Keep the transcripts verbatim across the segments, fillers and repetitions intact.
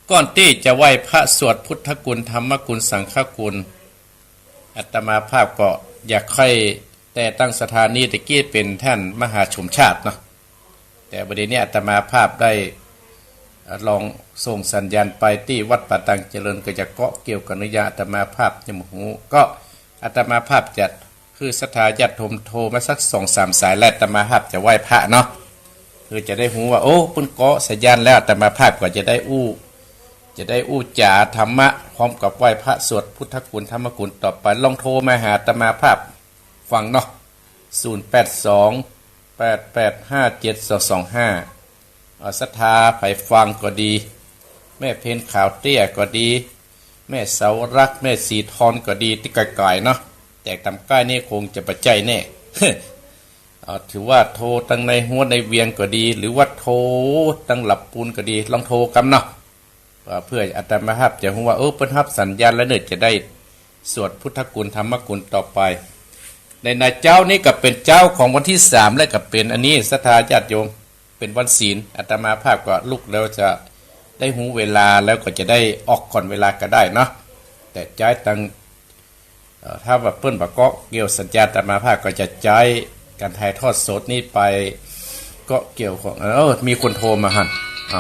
ก่อนตี้จะไหว้พระสวดพุทธคุณ ธรรมคุณ สังฆคุณ อาตมาภาพก็อยากใค่แต่ตั้งศรัทธานี้ ตะกี้เป๋นท่านมหาชมชาติเนาะ แต่บัดนี้อาตมาภาพได้ เอ่อ ลองส่งสัญญาณไปตี้วัดป่าตังเจริญ ก็จะเกาะเกี่ยวกับเนื้อ อาตมาภาพยังบ่ฮู้ ก็อาตมาภาพจะ คือศรัทธาญาติโยมโทรมาสักสองสามสาย และอาตมาภาพจะไหว้พระเนาะ คือจะได้ฮู้ว่า โอ้ เปิ้นเกาะสัญญาณแล้ว อาตมาภาพก็จะได้อู้ จะได้อู้จ๋าธรรมะ พร้อมกับไหว้พระสวดพุทธคุณธรรมคุณต่อไป ลองโทรมาหาอาตมาภาพฟังเนาะ ศูนย์แปดสอง แปดแปดห้าเจ็ดสองสองห้า อ่า ศรัทธาใผฟังก็ดี แม่เพ็ญขาวเตี้ยก็ดี แม่เสารัก แม่สีทอนก็ดี ตี้ไก๋ๆ เนาะ แต่ตำใก้นี่คงจะบ่ใจ้แน่ อ่า ถือว่าโทรตังในฮั้วในเวียงก็ดี หรือว่าโทรตังหลับปูนก็ดี ลองโทรกำเนาะ อ่า เปื้ออาตมาภาพจะฮู้ว่า เออ เปิ้นฮับสัญญาณแล้วเน่อ จะได้สวดพุทธคุณธรรมคุณต่อไป ใน ในเจ๊านี้ก็เป๋นเจ๊าของวันตี้สาม และก็เป๋นอันนี้ศรัทธาญาติโยม เป๋นวันศีล อาตมาภาพก็ลุกแล้วจะได้ฮู้เวลา แล้วก็จะได้ออกก่อนเวลาก็ได้เนาะ แต่ใจ๊ตัง เอ่อ ถ้าว่าเปิ้นบ่เกาะเกี่ยวสัญญาณ อาตมาภาพก็จะใจ๊ก๋านถ่ายทอดสดนี้ไปเกาะเกี่ยวของ เออ มีคนโทรมาหั้น อ่ะ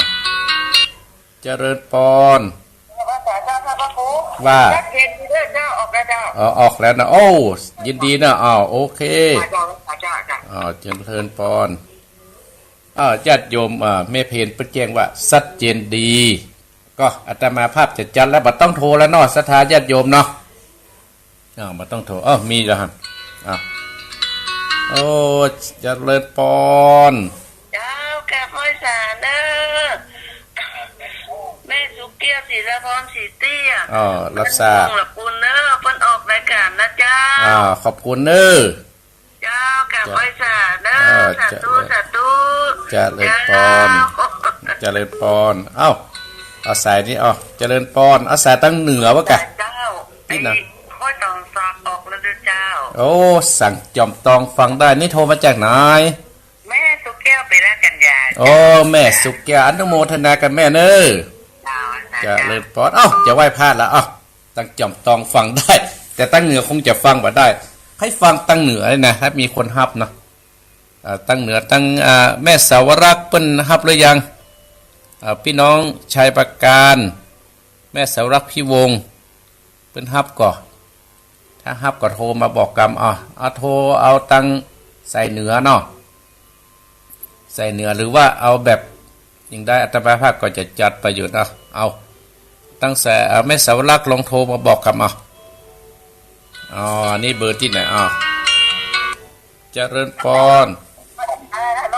เจริญปอน ว่า ชัดเจนดีเด้อเจ้า ออกแล้วเจ้า อ๋อ ออกแล้วนะ โอ้ ยินดีนะ อ้าว โอเค เจ้า เจ้า เจ้า อ้าว เจริญปอน อ้าว ญาติโยม อ่า แม่เพ็ญเปิ้นแจ้งว่าชัดเจนดี ก็อาตมาภาพจะจัดแล้ว บ่ต้องโทรแล้วเนาะ ศรัทธาญาติโยมเนาะ อ้าว บ่ต้องโทร อ้าว มีแล้วฮะ อ้าว โอ้ เจริญปอน เจ้า กราบไหว้สาเน่อ แม่สุแก้ว ศิลาพร ศรีเตี้ย อ้าว รับทราบ หลับปูนเน่อ เปิ้นออกรายก๋านนะเจ้า อ้าว ขอบคุณเน่อ เจ้า กราบไหว้สาเน่อ เออ สาธุ เจ้า สาธุ เจริญปอน เจ้า เจริญปอน เอ้า เอาสายนี้ เอา เจริญปอน เอาสายตังเหนือวะกะ เจ้า ตี้นะ ไอ้ห้วยตองสาออกแล้วเด้อเจ้า โอ้ สังจ๋อมตองฟังได้ นี่โทรมาจากไหน แม่สุแก้ว ไปลาดกัญญา โอ้ เจ้า แม่สุแก้ว อนุโมทนากับแม่เน่อ เจ้า เจ้า เจริญปอน เอ้า จะไหว้พระแล้ว เอ้า ตังจ๋อมตองฟังได้ แต่ตังเหนือคงจะฟังบ่ได้ ใค่ฟังตังเหนือเลยนะ ถ้ามีคนฮับเนาะ เอ่อ ตังเหนือ ตัง อ่า แม่สาวรักษ์เปิ้นฮับหรือยัง อ่า พี่น้องชัยประการ แม่สาวรักษ์พิวงศ์ เปิ้นฮับก่อ ถ้าฮับก็โทรมาบอกกำ อ่ะ เอาโทรเอาตังสายเหนือเนาะ สายเหนือ หรือว่าเอาแบบ ยังได้ อาตมาภาพก็จะจัดไปอยู่นะ เอา ตั้งแต่ เอา แม่สาวรักษ์ลองโทรมาบอกกำ เอา อ๋อ นี่เบอร์ตี้ไหน อ้าว เจริญปอน ฮัลโหล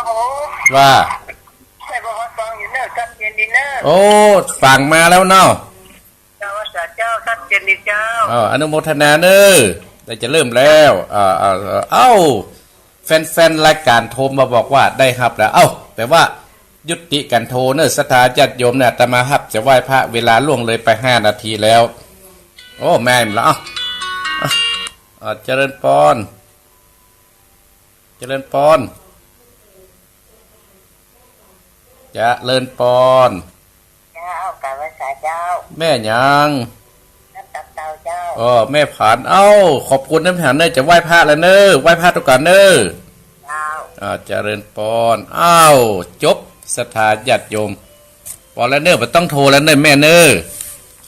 ว่า ใครบอกว่าฟังอยู่เน่อ ชัดเจนดีเน่อ โอ้ ฟังมาแล้วเนาะ เจ้า สาเจ้า ชัดเจนดีเจ้า อ้าว อนุโมทนาเน่อ ได้จะเริ่มแล้ว อ่า อ่า อ่า เอ้า แฟนๆ รายก๋านโทรมาบอกว่าได้ฮับแล้ว เอ้า แปลว่ายุติก๋านโทรเน่อ ศรัทธาญาติโยมเนี่ย อาตมาภาพจะไหว้พระ เวลาล่วงเลยไปห้านาทีแล้ว โอ้ แม่นแล้ว เอ้า เอ้า เจริญปอน เจริญปอน เจริญปอน เจ้า กราบไหว้สาเจ้า แม่หยัง น้ำตาลเต้าเจ้า เออ แม่ผาน เอ้า ขอบคุณนะแม่ผานเน่อ จะไหว้พระแล้วเน่อ ไหว้พระตวยกั๋นเน่อ เจ้า อ่า เจริญปอน เอ้า จบ ศรัทธาญาติโยม ปอนแล้วเน่อ บ่ต้องโทรแล้วเน่อแม่เน่อ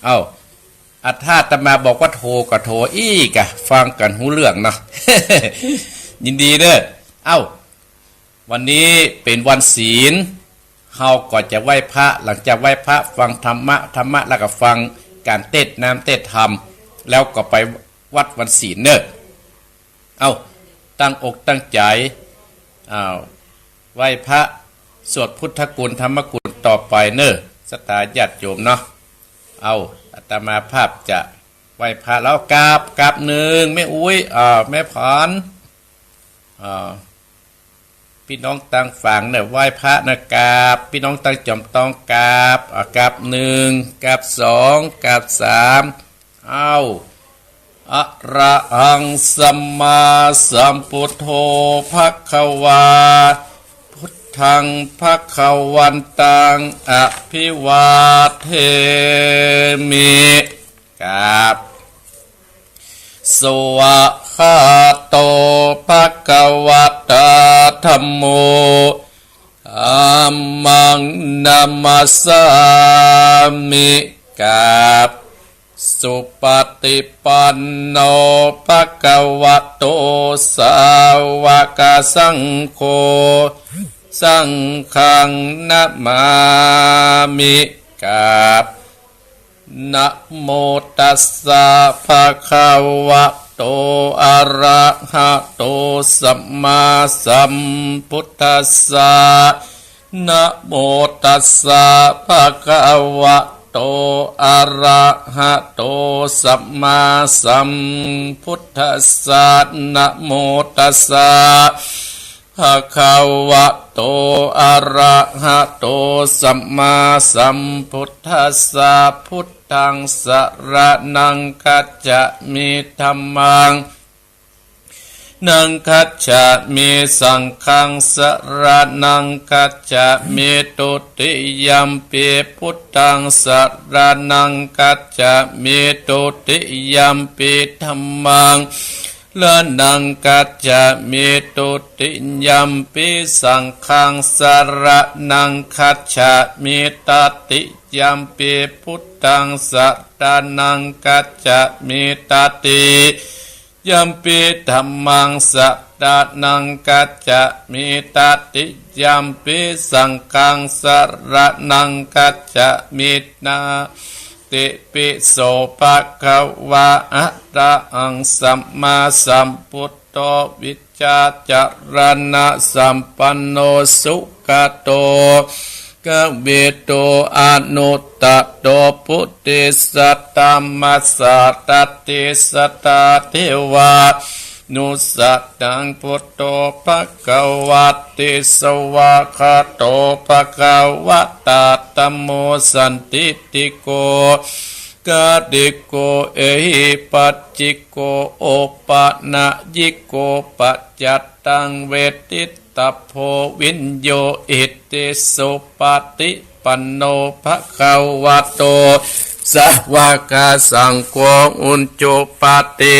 เอ้า อ่ะ ถ้าอาตมาบอกว่าโทรก็โทร อี้กะ ฟังกั๋นฮู้เรื่องเนาะ ยินดีเน่อ เอ้า วันนี้เป๋นวันศีล เฮาก็จะไหว้พระ หลังจากไหว้พระฟังธรรมะ ธรรมะแล้วก็ฟังก๋านเตศน์น้ำเตศน์ธรรม แล้วก็ไปวัดวันศีลเน่อ เอ้า ตั้งอกตั้งใจ๋ อ้าว ไหว้พระสวดพุทธคุณธรรมคุณต่อไปเน่อ ศรัทธาญาติโยมเนาะ เอ้า อาตมาภาพจะไหว้พระแล้ว กราบ กราบนึ่ง แม่อุ๊ย อ่า แม่ผาน อ่า พี่น้องตังฝางเนี่ยไหว้พระนะ กราบ พี่น้องตังจ๋อมตอง กราบ อ่ะ กราบนึ่ง กราบสอง กราบสาม เอ้า อะระหังสัมมาสัมพุทโธภะคะวา พุทโธ ทัง ภะคะวันตัง อะภิวาเทมิ ครับ สวากขาโต ภะคะวะตา ธัมโม ธัมมัง นะมัสสามิ ครับ สุปะฏิปันโน ภะคะวะโต สาวกสังโฆ สังฆัง นะมามิ ครับ นะโมตัสสะ ภะคะวะโต อะระหะโต สัมมาสัมพุทธัสสะ นะโมตัสสะ ภะคะวะโต อะระหะโต สัมมาสัมพุทธัสสะ นะโมตัสสะ ภะคะวะโต อะระหะโต สัมมาสัมพุทธัสสะ พุทธัง สะระณัง คัจฉามิ ธัมมัง นัง คัจฉามิ สังฆัง สะระณัง คัจฉามิ ตุติยัมปิ พุทธัง สะระณัง คัจฉามิ ตุติยัมปิ ธัมมัง ระณัง คัจฉามิ ตุติยัมปิ สังฆัง สะระณัง คัจฉามิ ตติยัมปิ พุทธัง สะระณัง คัจฉามิ ตติยัมปิ ธัมมัง สะระณัง คัจฉามิ ตติยัมปิ สังฆัง สะระณัง คัจฉามิ นาติปิ โส ภะคะวะ อะระหัง สัมมาสัมพุทโธ วิชชาจรณะสัมปันโน สุขะโต กวิโต อนุตตะโต ปุริสะธัมมะสารถิ สัตถาเทวานุสสะนัง พุทโธ ภะคะวะติ สวากขาโต ภะคะวะตา ธัมโม สันทิฏฐิโก กาลิโก เอหิปัสสิโก โอปะนะยิโก ปัจจัตตัง เวทิตตะโพ วิญญูหิติ สุปะฏิปันโน ภะคะวะโต สาวกสังโฆ อุจุปะฏิ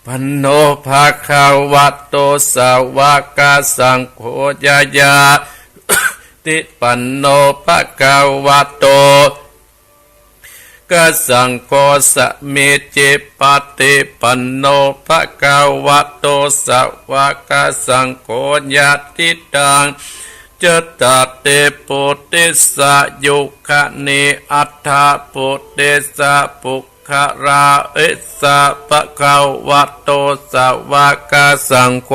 ปันโน ภะคะวะโต สาวกสังโฆ ญาญาติปันโน ภะคะวะโต กสังโฆ สามีจิปะฏิปันโน ภะคะวะโต สาวกสังโฆ ญาติตัง จัตตาริ ปุริสายุคานิ อัฏฐะปุริสะปุคคารา เอสะ ภะคะวะโต สาวกสังโฆ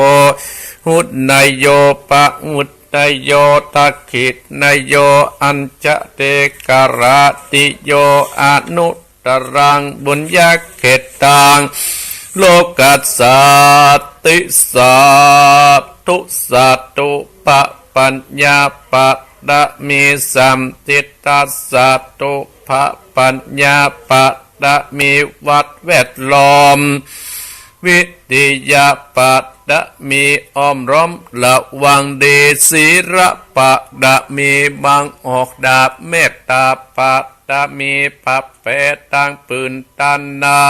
หุนนโย ปะหุนนโย ทักขินโย อัญชะเลกราติโย อนุตตรัง ปุญญะเขตตัง โลกัสสาติ สาธุ สาธุ พระปัญญาปะ รมี สันติทัศน์ สาธุ พระปัญญาปะ รมี วัดแวดล้อม วิทยาปะ รมี อ้อมล้อมระวังดี ศีลปะ รมี บังออกดาบ เมตตาปะ รมี ปะแผตังปืนตัณหา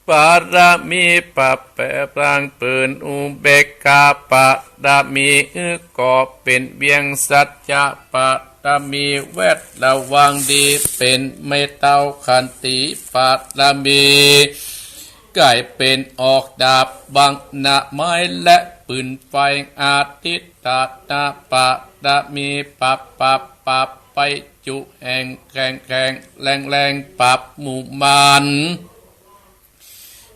ปะ รมี ปะแผตังปืนอุเบกขา ปะ รมี อื้อก็เป๋นเวียง สัจจะปะ รมี แวดระวังดี เป๋นไม้เต้าขันติปะ รมี ก๋ายเป๋นออกดาบ บังหน้าไม้และปืนไฟ อธิฏฐานะปะ รมี ปะ ปะ ปะ ไปจุแห่งแข็งแข็งแรงแรง ปราบหมู่มาร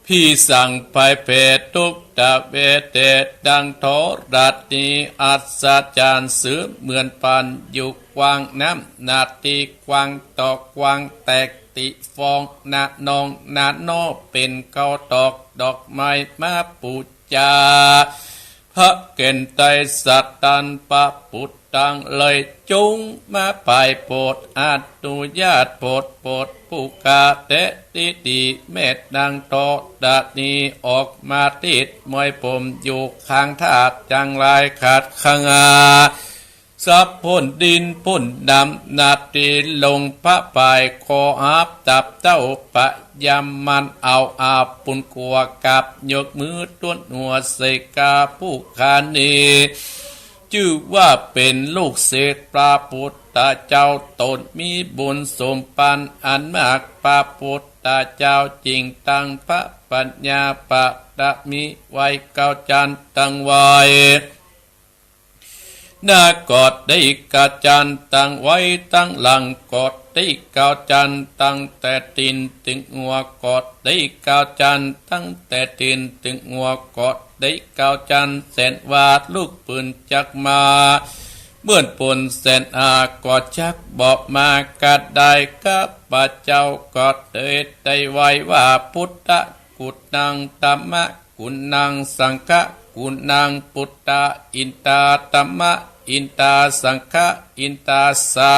ผีสางภัยเผชทุกข์ตะเวเต ดังธรณีอัศจรรย์ เสมือนปานอยู่กว้าง น้ำนาทีกว้างต่อกว้าง แตกติฟอง นาน้องนาน้อ เป๋นข้าวตอก ดอกไม้มาปู๋จา พระเกณฑ์ไตรสัตว์ตัน พระพุทธ ตังเลย จุ่งมาไปโผด อนุญาตโผด โผดผู้ข้าแต๊ดีๆ แม่นางธรณีออกมาตีดมวยผมอยู่ข้างธาตุ จังไรขัดขะงา สะพ้นดินพ้นน้ำ นาทีลงพระปาย ขอหาบตับเต้าปะยำมัน เอาอาบปุนกัวกับ ยกมือต้นหัวใส่กาผู้ข้านี้ จื้อว่าเป๋นลูกศิษย์พระพุทธเจ้า ต๋นมีบุญสมปันอันมาก พระพุทธเจ้าจึงตั้งพระปัญญาปะตะมีไว้เก้าจันตังไว้ หน้าก็ดีเก้าจันตังไว้ ตังหลังก็ดีเก้าจัน ตั้งแต่ตีนเถิงหัวก็ดีเก้าจัน ตั้งแต่ตีนเถิงหัวก็ดีเก้าจัน แสนว่าลูกปืนจักมา เมื่อนปนแสนอาก็จักบอกมา ก็ได้ข้าพเจ้าก็เลยได้ไหว้ว่า พุทธะกุณัง ธัมมะกุณัง สังฆะกุณัง ปุตตาอินตา ธัมมะอินตา สังฆะอินตาสา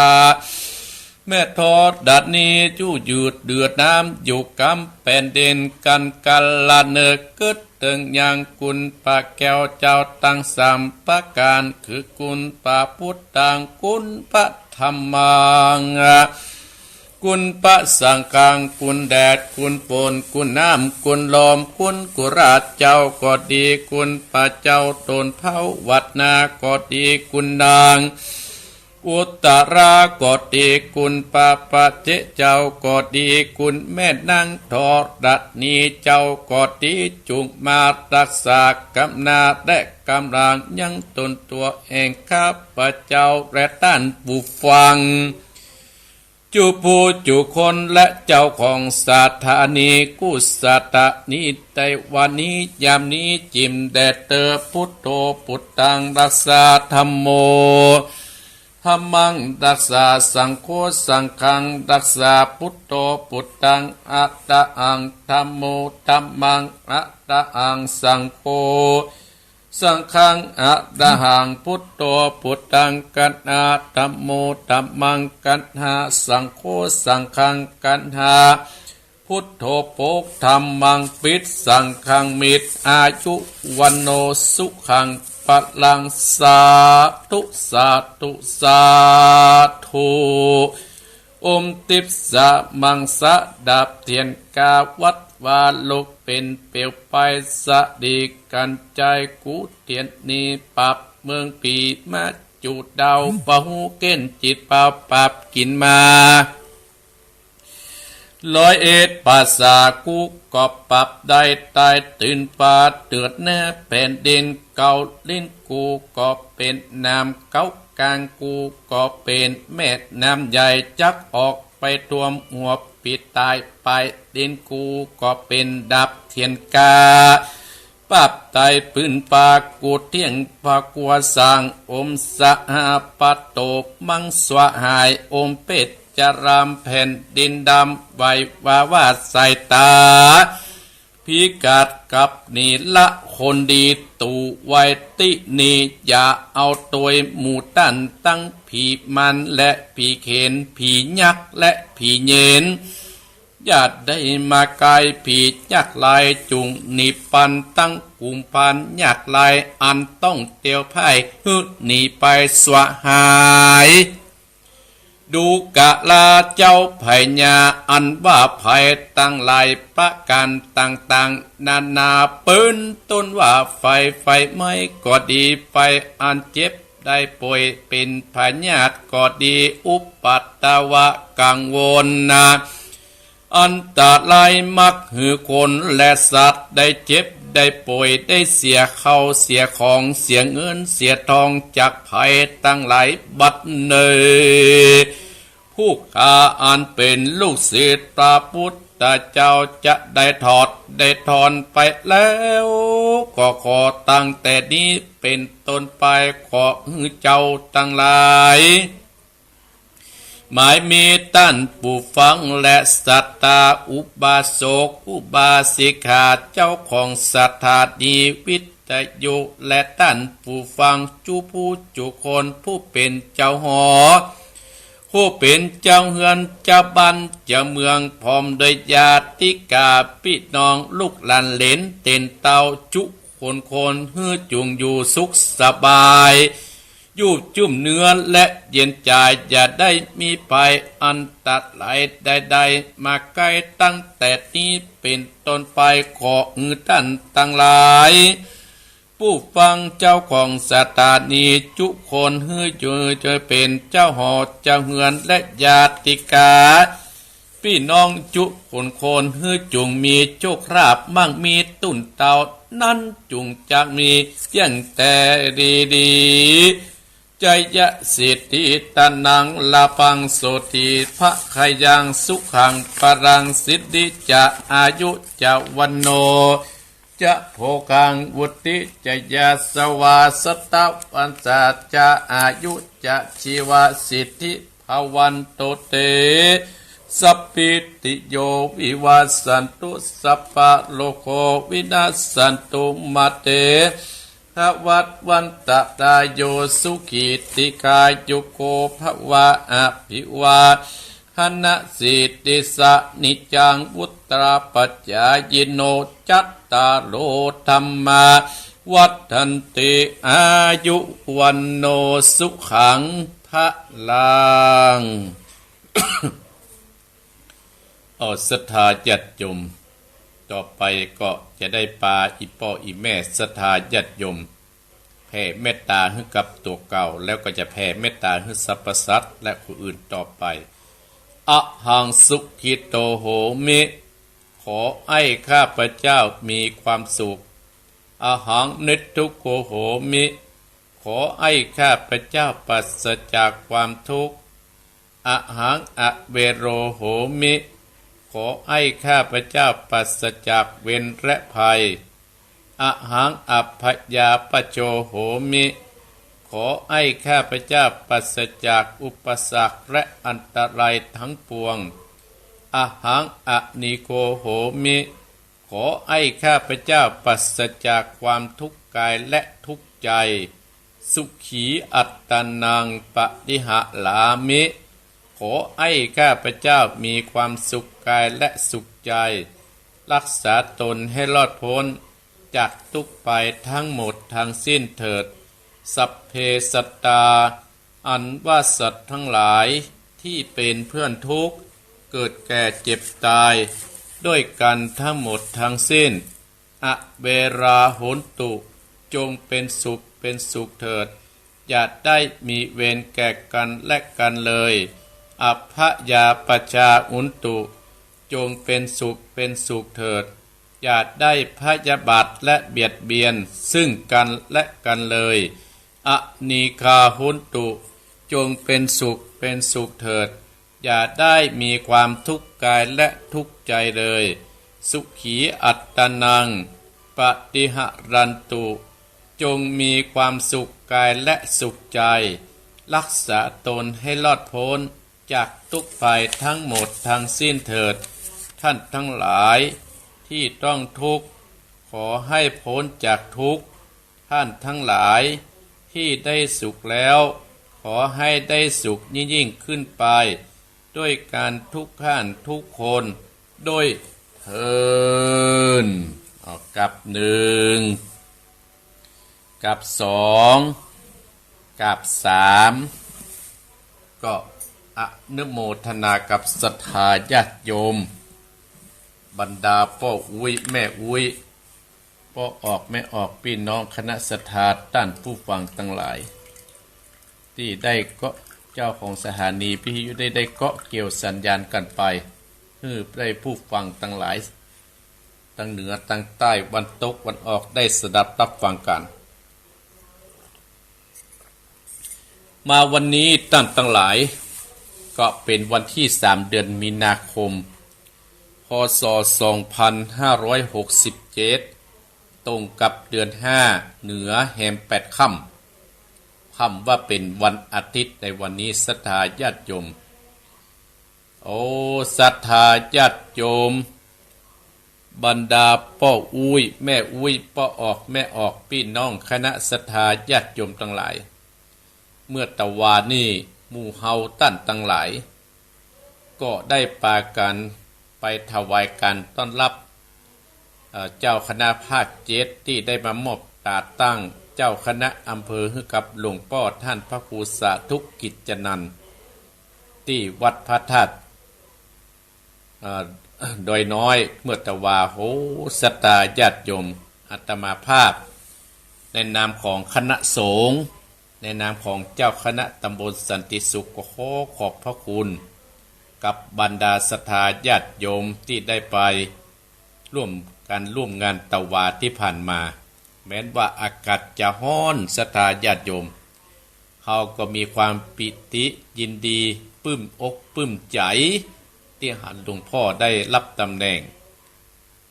แม่ธรณีอยู่ยืดเดือดน้ำอยู่กำแผ่นดิน กันกาละเนิกเกิดเถิงยังคุณพระแก้วเจ้าตังสามประก๋าน คือคุณพระพุทธัง คุณพระธัมมัง คุณพระสังฆัง คุณแดด คุณฝน คุณน้ำ คุณลม คุณกุราชเจ้าก็ดี คุณพระเจ้าตนเฒ่าวัดนาก็ดี คุณนางอุตตราก็ดี คุณพระปะเจเจ้าก็ดี คุณแม่นางธรณีเจ้าก็ดี จุ่งมารักษากำนาและกำลังยังตนตั๋วแห่งข้าพเจ้าและต้านผู้ฟัง จุผู้จุคนและเจ้าของสถานีกุสถานี แต่วันนี้ยามนี้จิ่มแด่เตอ พุทโธ พุทธัง รักษา ธัมโม ธัมมัง รักษา สังโฆ สังฆัง รักษา พุทโธ พุทธัง อะระหัง ธัมโม ธัมมัง อะระหัง สังโฆ สังฆัง อะระหัง พุทโธ พุทธัง กัณหา ธัมโม ธัมมัง กัณหา สังโฆ สังฆัง กัณหา พุทโธ ปก ธัมมัง ปิด สังฆัง มิตร อายุ วัณโณ สุขัง พลัง สาธุ สาธุ สาธุ โอม ทิพย์ สมัง สะดับเตียนกา วัดวาลุกเป๋นเปลวไฟ สะดีกัญไจ กูเตียนนี้ ปรับเมืองผี มาจูดาว ปะฮูเก้นจิต ปาปรับกิ๋นมา ร้อยเอ็ดภาษา กูก็ปรับได้ ตายตื่นฟ้า เดือดเนื้อแผ่นดิน เกาลิ้น กูก็เป๋นน้ำ เกากลาง กูก็เป๋นแม่น้ำใหญ่ จักออกไปท่วมหัวผีตาย ปลายลิ้น กูก็เป๋นดับเตียนกา ปรับตายปืนปา กูเตี้ยง พระกัวสร้าง โอม สหปโต มัง สวาหาย โอม เพชรจาราม แผ่นดินดำ ไหววาว่าสายตา พิกาดกับนีละคนดี ตู่ไว้ตี้นี่ อย่าเอาตวยหมู่ต้าน ตังผีมารและผีเขน ผียักษ์และผีเณร อย่าได้มาใก้ผียากไร้ จุ่งหนีปันตังกุมภาลยากไร้ อันต้องเตียวพ่าย หื้อหนีไปสวาหาย ดูกะลาเจ้าพญา อันว่าภัยตังหลายประก๋านต่างๆ นานา เปิ้นต้นว่าไฟ ไฟไหม้ก็ดี ไฟอันเจ็บได้ป่วยเป๋นพยาธิก็ดี อุปัตตวะกังวลนา อันตรายมักหื้อคนและสัตว์ได้เจ็บได้ป่วย ได้เสียเข้าเสียของ เสียเงินเสียทอง จากภัยตังหลายบัดเนอ ผู้ข้าอันเป๋นลูกศิษย์พระพุทธเจ้าจะได้ถอดได้ถอนไปแล้ว ก็ขอตั้งแต่นี้เป๋นต้นไป ขอหื้อเจ้าตังหลาย หมายมีต้านผู้ฟังและศรัทธา อุบาสกอุบาสิกา เจ้าของสถานีวิท ตยุ และต้านผู้ฟังจุผู้จุคน ผู้เป๋นเจ้าหอ ผู้เป๋นเจ้าเฮือนเจ้าบ้านเจ้าเมือง พร้อมด้วยญาติกาปี้น้องลูกหลานเหลนเต๋นเต้าจุคนคน หื้อจุ่งอยู่สุขสบาย อยู่จุ่มเนื้อและเย็นใจ๋ อย่าได้มีภัยอันตรายใดๆ มาใก้ ตั้งแต่นี้เป๋นต้นไป ขอหื้อต้านตังหลาย ผู้ฟังเจ้าของสถานีจุคน หื้ออยู่เป๋นเจ้าหอเจ้าเฮือนและญาติกาปี้น้องจุคนคน หื้อจุ่งมีโชคลาภมั่งมีตุ้นเต้า นั้นจุ่งจะมีเยี่ยงแต่ดีๆ จยสิทธิ ธนัง ลาภัง โสติ ภะคะยัง สุขัง พลัง สิทธิ จะ อายุ จะ วัณโณ จะ โภคัง วุฒิ จะ ยาสวา สัตตะ วัสสะ จะ อายุ จะ ชีวะ สิทธิ ภะวันตุ เต สัพพิติโย วิวัสสันตุ สัพพะโรโค วินัสสันตุ มา เต ภะวัตวันตะราโย สุขี ติกายุโก ภะวะ อภิวาทะนะสีลิสสะ นิจจัง วุตตราปัจจายิโน จัตตาโร ธัมมา วัฑฒันติ อายุ วัณโณ สุขัง พะลัง เอา ศรัทธาญาติโยม ต่อไปก็จะได้ปาอี่ป้ออี่แม่ศรัทธาญาติโยม แผ่เมตตาหื้อกับตั๋วเก่า แล้วก็จะแผ่เมตตาหื้อสรรพสัตว์และผู้อื่นต่อไป อะหัง สุขิโต โหมิ ขอให้ข้าพเจ้ามีความสุข อะหัง นิสทุกโข โหมิ ขอให้ข้าพเจ้าปราศจากความทุกข์ อะหัง อะเวโร โหมิ ขอให้ข้าพเจ้าปราศจากเวรและภัย อะหัง อะพยาปะโจ โหมิ ขอให้ข้าพเจ้าปราศจากอุปสรรคและอันตรายทั้งปวง อะหัง อะนีโก โหมิ ขอให้ข้าพเจ้าปราศจากความทุกข์กายและทุกข์ใจ สุขีอัตตานัง ปะริหะรามิ ขอให้ข้าพเจ้ามีความสุขกายและสุขใจ รักษาตนให้รอดพ้นจากทุกข์ภัยทั้งหมดทั้งสิ้นเถิด สัพเพสัตตา อันว่าสัตว์ทั้งหลายที่เป็นเพื่อนทุกข์ เกิดแก่เจ็บตายด้วยกันทั้งหมดทั้งสิ้น อะเวรา โหนตุ จงเป็นสุขเป็นสุขเถิด อย่าได้มีเวรแก่กันและกันเลย อะพยาปะจา โหนตุ จงเป็นสุขเป็นสุขเถิด อย่าได้พยาบาทและเบียดเบียนซึ่งกันและกันเลย อะนีฆา โหนตุ จงเป็นสุขเป็นสุขเถิด อย่าได้มีความทุกข์กายและทุกข์ใจเลย สุขีอัตตานัง ปะริหะรันตุ จงมีความสุขกายและสุขใจ รักษาตนให้รอดพ้นจากทุกข์ภัยทั้งหมดทั้งสิ้นเถิด ท่านทั้งหลายที่ต้องทุกข์ ขอให้พ้นจากทุกข์ ท่านทั้งหลายที่ได้สุขแล้ว ขอให้ได้สุขยิ่งๆ ขึ้นไป ด้วยกันทุกท่านทุกคน ด้วยเทอญ เอา กับหนึ่ง กับสอง กับสาม ก็อนุโมทนากับศรัทธาญาติโยม บรรดาป้ออุ๊ยแม่อุ๊ย ป้อออกแม่ออก ปี้น้องคณะศรัทธาต้านผู้ฟังตังหลาย ตี้ได้เกาะ เจ้าของสถานีวิทยุได้ ได้เกาะเกี่ยวสัญญาณกั๋นไป หื้อได้ผู้ฟังตังหลาย ตังเหนือตังใต้ วันตกวันออกได้สดับรับฟังกั๋น มาวันนี้ต้านตังหลาย ก็เป๋นวันตี้สาม เดือนมีนาคม พ.ศ. สองพันห้าร้อยหกสิบเจ็ด ตรงกับเดือนห้า เหนือแฮมแปดค่ำ ค่ำว่าเป๋นวันอาทิตย์ในวันนี้ ศรัทธาญาติโยม โอ้ ศรัทธาญาติโยม บรรดาป้ออุ๊ยแม่อุ๊ย ป้อออกแม่ออก ปี้น้องคณะศรัทธาญาติโยมตังหลาย เมื่อตะวานี้หมู่เฮาต้านตังหลาย ก็ได้ปากั๋นไปถวายก๋านต้อนฮับ เอ่อ เจ้าคณะภาคเจ็ดตี้ได้มามอบตราตั้งเจ้าคณะอำเภอหื้อกับหลวงป้อต้านพระครูสาธุกิจจนันท์ ตี้วัดพระธาตุ เอ่อ ดอยน้อย เมื่อตะวา โห ศรัทธาญาติโยม อาตมาภาพ ในนามของคณะสงฆ์ ในนามของเจ้าคณะตำบลสันติสุข ก็ขอขอบพระคุณ กับบรรดาศรัทธาญาติโยมตี้ได้ไปร่วมกั๋นร่วมงานตะวาตี้ผ่านมา แม้นว่าอากาศจะฮ้อน ศรัทธาญาติโยม เฮาก็มีความปีติยินดี ปลื้มอกปลื้มใจ๋ ตี้หันหลวงป้อได้ฮับตำแหน่ง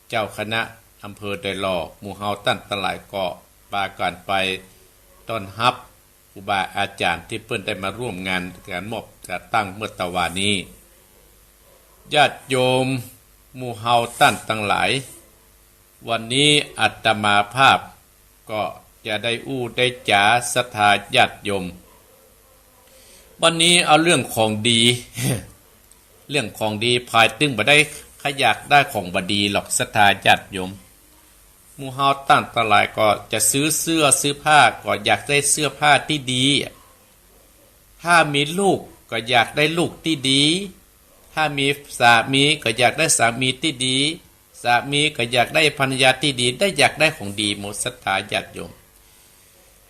เจ้าคณะอำเภอดอยหล่อ หมู่เฮาต้านตังหลายก็ปากั๋นไปต้อนฮับครูบาอาจ๋ารย์ตี้เปิ้นได้มาร่วมงานก๋านมอบตราตั้งเมื่อตะวานี้ ญาติโยมหมู่เฮาต้านตังหลาย วันนี้อาตมาภาพก็จะได้อู้ได้จ๋าศรัทธาญาติโยม วันนี้เอาเรื่องของดี เรื่องของดี ผายตึงบ่ได้ ใผอยากได้ของบ่ดีหรอก ศรัทธาญาติโยม หมู่เฮาต้านตังหลายก็จะซื้อเสื้อซื้อผ้า ก็อยากได้เสื้อผ้าตี้ดี ถ้ามีลูกก็อยากได้ลูกตี้ดี ถ้ามีสามีก็อยากได้สามีตี้ดี สามีก็อยากได้ภรรยาตี้ดี ได้อยากได้ของดีหมด ศรัทธาญาติโยม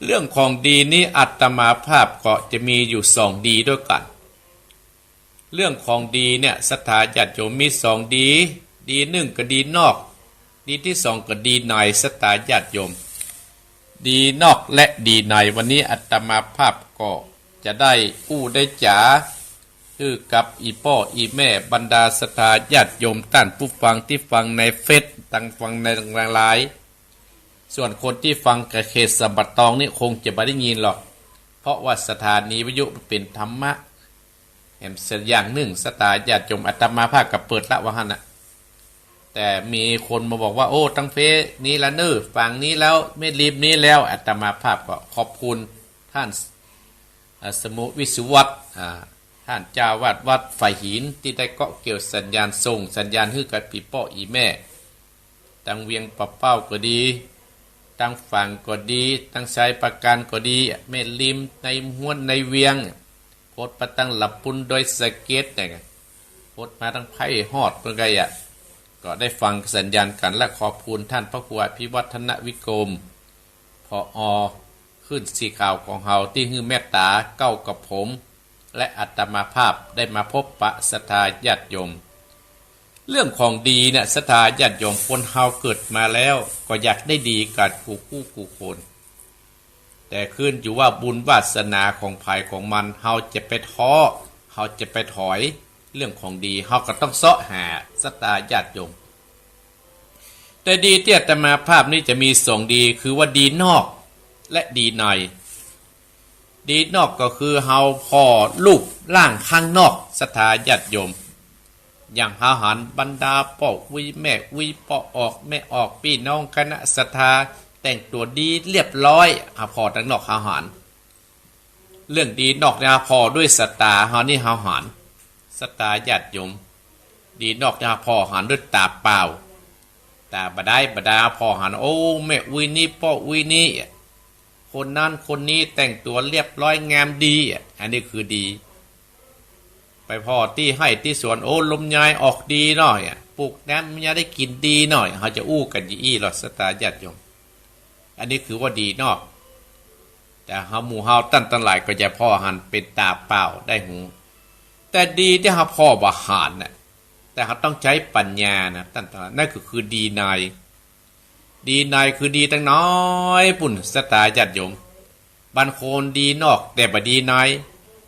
เรื่องของดีนี้อาตมาภาพก็จะมีอยู่สองดีด้วยกั๋น เรื่องของดีเนี่ย ศรัทธาญาติโยม มีสองดี ดีนึ่งก็ดีนอก ดีตี้สองก็ดีใน ศรัทธาญาติโยม ดีนอกและดีใน วันนี้อาตมาภาพก็จะได้อู้ได้จ๋า หื้อกับอี่ป้ออี่แม่ บรรดาศรัทธาญาติโยม ต้านผู้ฟังตี้ฟังในเฟซ ตังฟังในไลน์ ส่วนคนตี้ฟังกะเขตสัมปะตองนี่คงจะบ่ได้ยินหรอก เพราะว่าสถานีวิทยุมันเป๋นธรรมะ แหมสักอย่างนึ่ง ศรัทธาญาติโยม อาตมาภาพก็เปิดละว่าหั้นน่ะ แต่มีคนมาบอกว่า โอ้ ตังเฟซนี้ละเน่อ ฝั่งนี้แล้ว แม่ริมนี้แล้ว อาตมาภาพก็ขอบคุณต้าน อ่า สมุวิสุวัต อ่า ต้านเจ้าอาวาสวัดฝายหิน ตี้ได้เกาะเกี่ยวสัญญาณ ส่งสัญญาณหื้อกับอี่ป้ออี่แม่ ตังเวียงป่าเป้าก็ดี ตังฝางก็ดี ตังชัยปราการก็ดี แม่ริม ในฮวน ในเวียง พดมาตังละปูน ดอยสะเก็ดเนี่ย พดมาตังไพร่ฮอดเปิ้นก็อะ ก็ได้ฟังสัญญาณกั๋น และขอบคุณต้านพระครูอภิวัฒนวิกรม ผอ คลื่นสีขาวของเฮา ตี้หื้อเมตต๋าเก้ากับผม และอาตมาภาพได้มาพบปะศรัทธาญาติโยม เรื่องของดีเนี่ย ศรัทธาญาติโยม คนเฮาเกิดมาแล้วก็อยากได้ดีกั๋นกู้กู้คน แต่ขึ้นอยู่ว่าบุญวาสนาของใผของมัน เฮาจะไปท้อ เฮาจะไปถอย เรื่องของดีเฮาก็ต้องเซาะหา ศรัทธาญาติโยม แต่ดีตี้อาตมาภาพนี้จะมีสองดี คือว่าดีนอกและดีใน ดีนอกก็คือเฮาผ่อรูปร่างข้างนอก ศรัทธาญาติโยม อย่างเฮาหันบรรดาป้ออุ๊ยแม่อุ๊ย ป้อออกแม่ออก ปี้น้องคณะศรัทธา แต่งตั๋วดีเรียบร้อย เฮาผ่อตังนอกเฮาหัน เรื่องดีนอกเนี่ยเฮาผ่อด้วยสายต๋าเฮานี่เฮาหัน ศรัทธาญาติโยม ดีนอกเนี่ยเฮาผ่อหันด้วยต๋าเปล่า ต๋าบ่ได้ บ่ได้ เฮาผ่อหัน โอ้ แม่อุ๊ยนี้ ป้ออุ๊ยนี้ คนนั้นคนนี้แต่งตั๋วเรียบร้อยงามดี อันนี้คือดี ไปผ่อตี้ไฮ่ตี้สวน โอ้ ลำไยออกดีหน้อย ปลูกน้ำลำไยได้กิ๋นดีหน้อย เฮาจะอู้กั๋นอย่างอี้หรอ ศรัทธาญาติโยม อันนี้คือว่าดีนอก แต่เฮาหมู่เฮาต้านตังหลายก็จะผ่อหันเป๋นต๋าเปล่าได้ฮู้ แต่ดีตี้เฮาผ่อบ่หันน่ะ แต่เฮาต้องใจ๊ปัญญานะ ต้านตังหลาย นั่นก็คือดีใน ดีในคือดีตังในปู้น ศรัทธาญาติโยม บางคนดีนอกแต่บ่ดีใน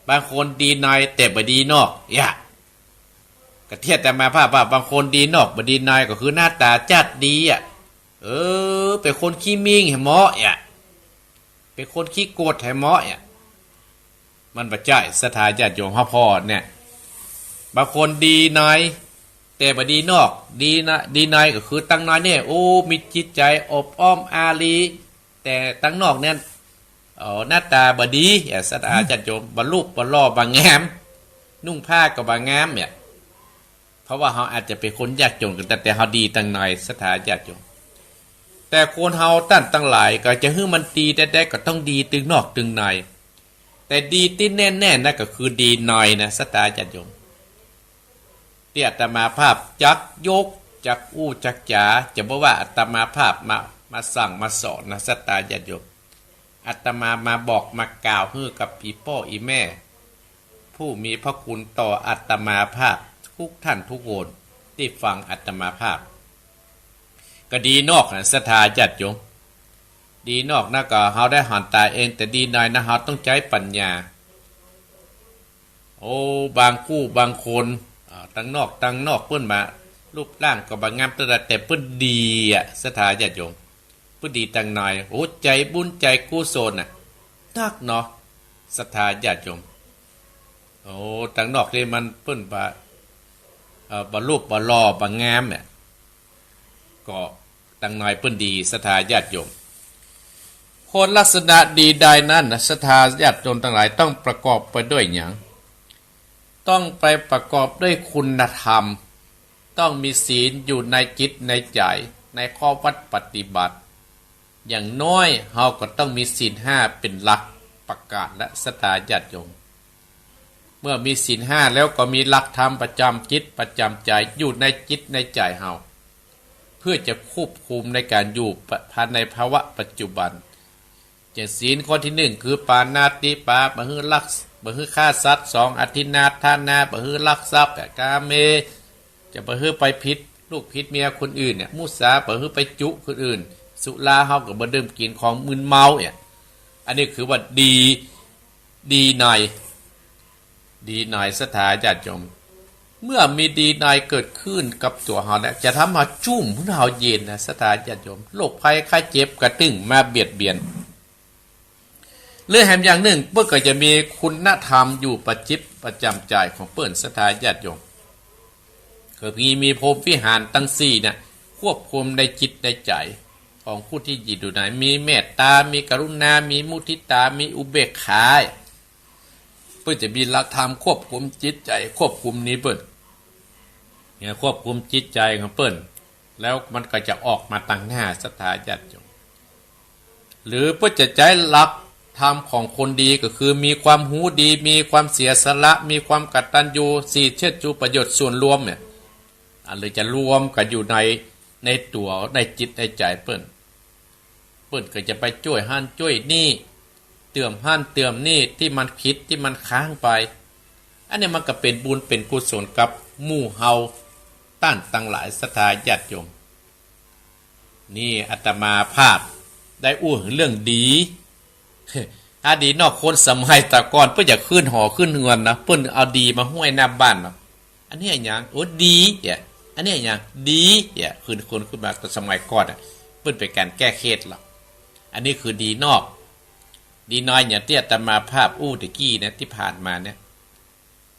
บางคนดีในแต่บ่ดีนอก เยียะ ก็ตี้อาตมาภาพว่า บางคนดีนอกบ่ดีใน ก็คือหน้าต๋าจ๊าดดีอะ เออ เป๋นคนขี้มิ่งแหมเยียะ เป๋นคนขี้โกรธแหมเยียะ มันบ่ใจ้ ศรัทธาญาติโยม เฮาผ่อเนี่ย บางคนดีใน แต่บ่ดีนอก ดีนะ ดีในก็คือตังหน่อยเนี่ย โอ้ มีจิตใจ๋อบอ้อมอารี แต่ตังนอกเนี่ย โอ้ หน้าต๋าบ่ดี เอ้อ ศรัทธาญาติโยม บ่รูปบ่หล่อบ่งาม นุ่งผ้าก็บ่งามเนี่ย เพราะว่าเฮาอาจจะเป๋นคนยากจ๋นกั๋น แต่ แต่เฮาดีตังใน ศรัทธาญาติโยม แต่คนเฮาต้านตังหลาย ก็จะหื้อมันดีแต๊ๆ ก็ต้องดีตึงนอกตึงใน แต่ดีตี้แน่ๆ นะ ก็คือดีในนะ ศรัทธาญาติโยม ตี้อาตมาภาพจักยก จักอู้จักจ๋า จะบ่ว่าอาตมาภาพมา มาสั่งมาสอนนะ ศรัทธาญาติโยม อาตมามาบอกมากล่าวหื้อกับอี่ป้ออี่แม่ ผู้มีพระคุณต่ออาตมาภาพทุกท่านทุกคนตี้ฟังอาตมาภาพ ก็ดีนอกนะ ศรัทธาญาติโยม ดีนอกนะก็เฮาได้หันต๋าเอง แต่ดีในนะเฮาต้องใจ๊ปัญญา โอ้ บางกู้บางคน อ่า ตังนอกตังนอกเปิ้นมา รูปร่างก็บ่งามเต้าใด แต่เปิ้นดีอะ ศรัทธาญาติโยม เปิ้นดีตังใน โอ้ ใจ๋บุญใจ๋กุศลน่ะ นักเนาะ ศรัทธาญาติโยม โอ้ ตังนอกนี่มันเปิ้นบ่ เอ่อ บ่รูปบ่หล่อบ่งามเนี่ย ก็ตังในเปิ้นดี ศรัทธาญาติโยม คนลักษณะดีได้นั้นนะ ศรัทธาญาติโยมตังหลาย ต้องประกอบไปด้วยหยัง ต้องไปประกอบด้วยคุณธรรม ต้องมีศีลอยู่ในจิตในใจ๋ ในข้อวัตรปฏิบัติ อย่างน้อยเฮาก็ต้องมีศีลห้าเป๋นหลักประการละ ศรัทธาญาติโยม เมื่อมีศีลห้าแล้วก็มีหลักธรรมประจ๋ำจิตประจ๋ำใจ๋ อยู่ในจิตในใจ๋เฮา เพื่อจะควบคุมในก๋านอยู่ภายในภาวะปัจจุบัน อย่างศีลข้อตี้นึ่งคือปาณาติปา บ่หื้อลัก บ่หื้อฆ่าสัตว์ สอง อทินนาทานา บ่หื้อลักทรัพย์ กาเม จะบ่หื้อไปผิดลูกผิดเมียคนอื่นเนี่ย มุสา บ่หื้อไปจุคนอื่น สุราเฮาก็บ่ดื่มกิ๋นของมึนเมาเนี่ย อันนี้คือว่าดี ดีใน ดีใน ศรัทธาญาติโยม เมื่อมีดีในเกิดขึ้นกับตั๋วเฮาแล้ว จะทำหื้อจุ่มหื้อเฮาเย็นนะ ศรัทธาญาติโยม โรคภัยไข้เจ็บก็ตึงมาเบียดเบียน หรือแหมอย่างนึ่ง เปิ้นก็จะมีคุณธรรมอยู่ประจิตประจ๋ำใจ๋ของเปิ้น ศรัทธาญาติโยม คือมี มีพรหมวิหารตังสี่เนี่ย ควบคุมในจิตในใจ๋ของผู้ตี้อยู่ใน มีเมตต๋า มีกรุณา มีมุทิตา มีอุเบกขา เปิ้นจะมีหลักธรรมควบคุมจิตใจ๋ ควบคุมนี้เปิ้น เนี่ย ควบคุมจิตใจ๋ของเปิ้น แล้วมันก็จะออกมาตังหน้า ศรัทธาญาติโยม หรือเปิ้นจะใจ๊หลักธรรมของคนดี ก็คือมีความฮู้ดี มีความเสียสละ มีความกตัญญู ศีลเชิดชูประโยชน์ส่วนรวมเนี่ย อันเลยจะรวมกั๋นอยู่ใน ในตั๋ว ในจิตในใจ๋เปิ้น เปิ้นก็จะไปจ้วยหั้นจ้วยนี่ เติมหั้นเติมนี่ ตี้มันผิด ตี้มันค้างไป อันนี้มันก็เป๋นบุญเป๋นกุศลกับหมู่เฮาต้านตังหลาย ศรัทธาญาติโยม นี่อาตมาภาพได้อู้เถิงเรื่องดี ถ้าดีนอก คนสมัยตะก่อนเปิ้นอยากขึ้นหอขึ้นเฮือนนะ เปิ้นเอาดีมาห้อยหน้าบ้านเนาะ อันนี้อะหยัง โอ้ ดีเนี่ย อันนี้อะหยัง ดีเนี่ย คือคนขึ้นมา แต่สมัยก่อนอะ เปิ้นเป๋นก๋านแก้เคล็ดหรอก อันนี้คือดีนอก ดีในอย่างตี้อาตมาภาพอู้ตะกี้เนี่ย ตี้ผ่านมาเนี่ย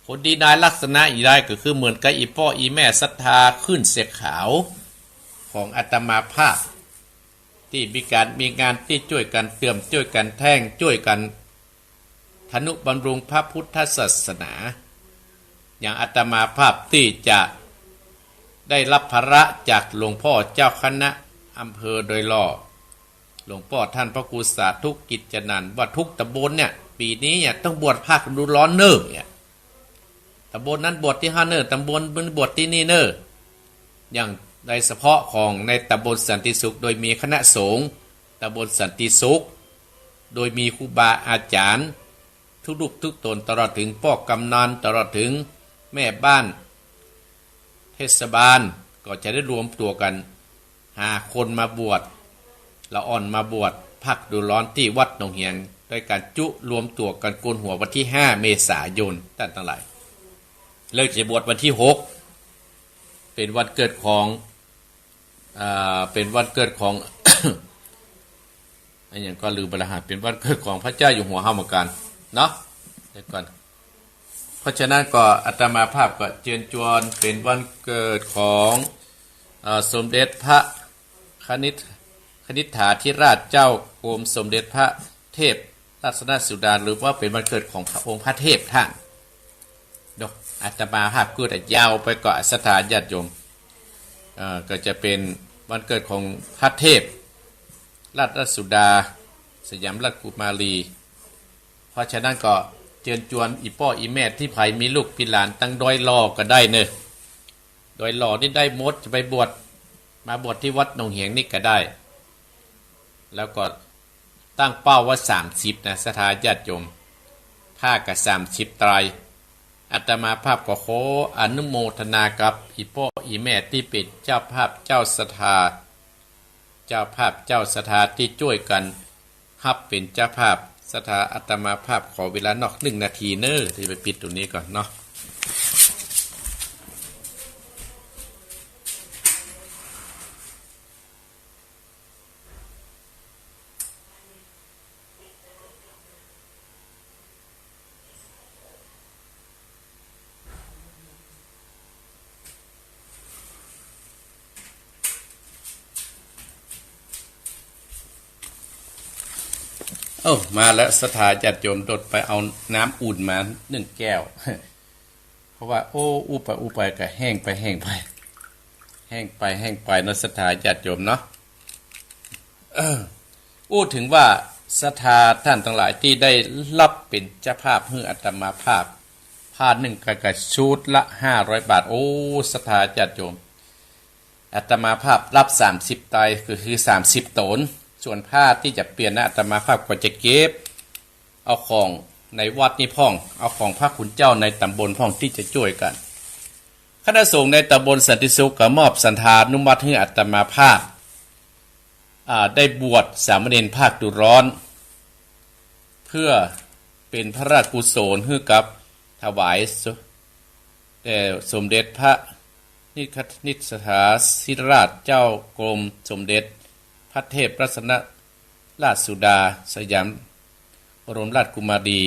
คนดีในลักษณะอีกได้ก็คือเหมือนกับอี่ป้ออี่แม่ศรัทธาขึ้นเสียขาวของอาตมาภาพ ตี้มีก๋านมีงานตี้จ้วยกั๋นเติม จ้วยกั๋นแท่ง จ้วยกั๋นทนุบำรุงพระพุทธศาสนา อย่างอาตมาภาพตี้จะได้ฮับภาระจากหลวงป้อเจ้าคณะอำเภอดอยหล่อ หลวงป้อต้านพระครูสาธุกิจจนันท์ ว่าทุกต๋ำบลเนี่ย ปี๋นี้เนี่ยต้องบวชภาคฤดูร้อนเน่อเนี่ย ต๋ำบลนั้นบวชตี้หั้นเน่อ ต๋ำบลนั้นบวชตี้นี่เน่อ อย่างในเฉพาะของในต๋ำบลสันติสุข โดยมีคณะสงฆ์ต๋ำบลสันติสุข โดยมีครูบาอาจ๋ารย์ทุกรูปทุกต๋น ตลอดเถิงป้อกำนัน ตลอดเถิงแม่บ้านเทศบาล ก็จะได้รวมตั๋วกั๋น หาคนมาบวช ละอ่อนมาบวชภาคฤดูร้อนตี้วัดหนองเหียง โดยก๋านจุ๊รวมตั๋วกั๋นโกนหัววันตี้ห้าเมษายน ต้านตังหลาย แล้วจะบวชวันตี้หก เป๋นวันเกิดของ อ่า เป๋นวันเกิดของ อะหยังก็ลืมไปละฮะ เป๋นวันเกิดของพระเจ้าอยู่หัวเฮาเหมือนกั๋นเนาะ เดี๋ยวก่อน เพราะฉะนั้นก็อาตมาภาพก็เจิญจวนเป๋นวันเกิดของ เอ่อ สมเด็จพระคณิษ- คณิษฐาธิราชเจ้ากรมสมเด็จพระเทพรัตนสุดา หรือว่าเป๋นวันเกิดของพระองค์พระเทพต้านเนาะ อาตมาภาพก็จะยาวไปก่อศรัทธาญาติโยม เอ่อ ก็จะเป๋นวันเกิดของพระเทพรัตนสุดา สยามราชกุมารี เพราะฉะนั้นก็เจิญจวนอี่ป้ออี่แม่ตี้ใผมีลูกมีหลานตังดอยหล่อก็ได้เนาะ ดอยหล่อนี่ได้หมด จะไปบวช มาบวชตี้วัดหนองเหียงนี่ก็ได้ แล้วก็ตั้งเป้าว่าสามสิบนะ ศรัทธาญาติโยม ถ้าก็สามสิบตาย อาตมาภาพก็ขออนุโมทนากับอี่ป้ออี่แม่ตี้เป๋นเจ้าภาพเจ้าศรัทธา เจ้าภาพเจ้าศรัทธาตี้จ้วยกั๋นฮับเป๋นเจ้าภาพ ศรัทธาอาตมาภาพขอเวลานอกนึ่งนาทีเนาะ ตี้ไปปิดตรงนี้ก่อนเนาะ โอ้ มาแล้ว ศรัทธาญาติโยม โดดไปเอาน้ำอุ่นมานึ่งแก้ว เพราะว่า โอ้ อู้ไปอู้ไปก็แห้งไปแห้งไป แห้งไปแห้งไปเนาะ ศรัทธาญาติโยมเนาะ เออ อู้เถิงว่าศรัทธาต้านตังหลายตี้ได้ฮับเป๋นเจ้าภาพหื้ออาตมาภาพ ผ้านึ่งกะกะชุดละห้าร้อยบาท โอ้ ศรัทธาญาติโยม อาตมาภาพฮับสามสิบตาย ก็คือสามสิบต๋น ส่วนผ้าตี้จะเปลี่ยนนะ อาตมาภาพก็จะเก็บเอาของในวัดนี้พ่อง เอาของพระคุณเจ้าในต๋ำบลพ่องตี้จะจ้วยกั๋น คณะสงฆ์ในต๋ำบลสันติสุขก็มอบสันธานุมัติหื้ออาตมาภาพ อ่า ได้บวชสามเณรภาคฤดูร้อน เพื่อเป๋นพระราชกุศลหื้อกับถวายส- แด่สมเด็จพระนิค- คณิษฐาธิราชเจ้ากรมสมเด็จพระเทพรัตนราชสุดา สยามบรมราชกุมารี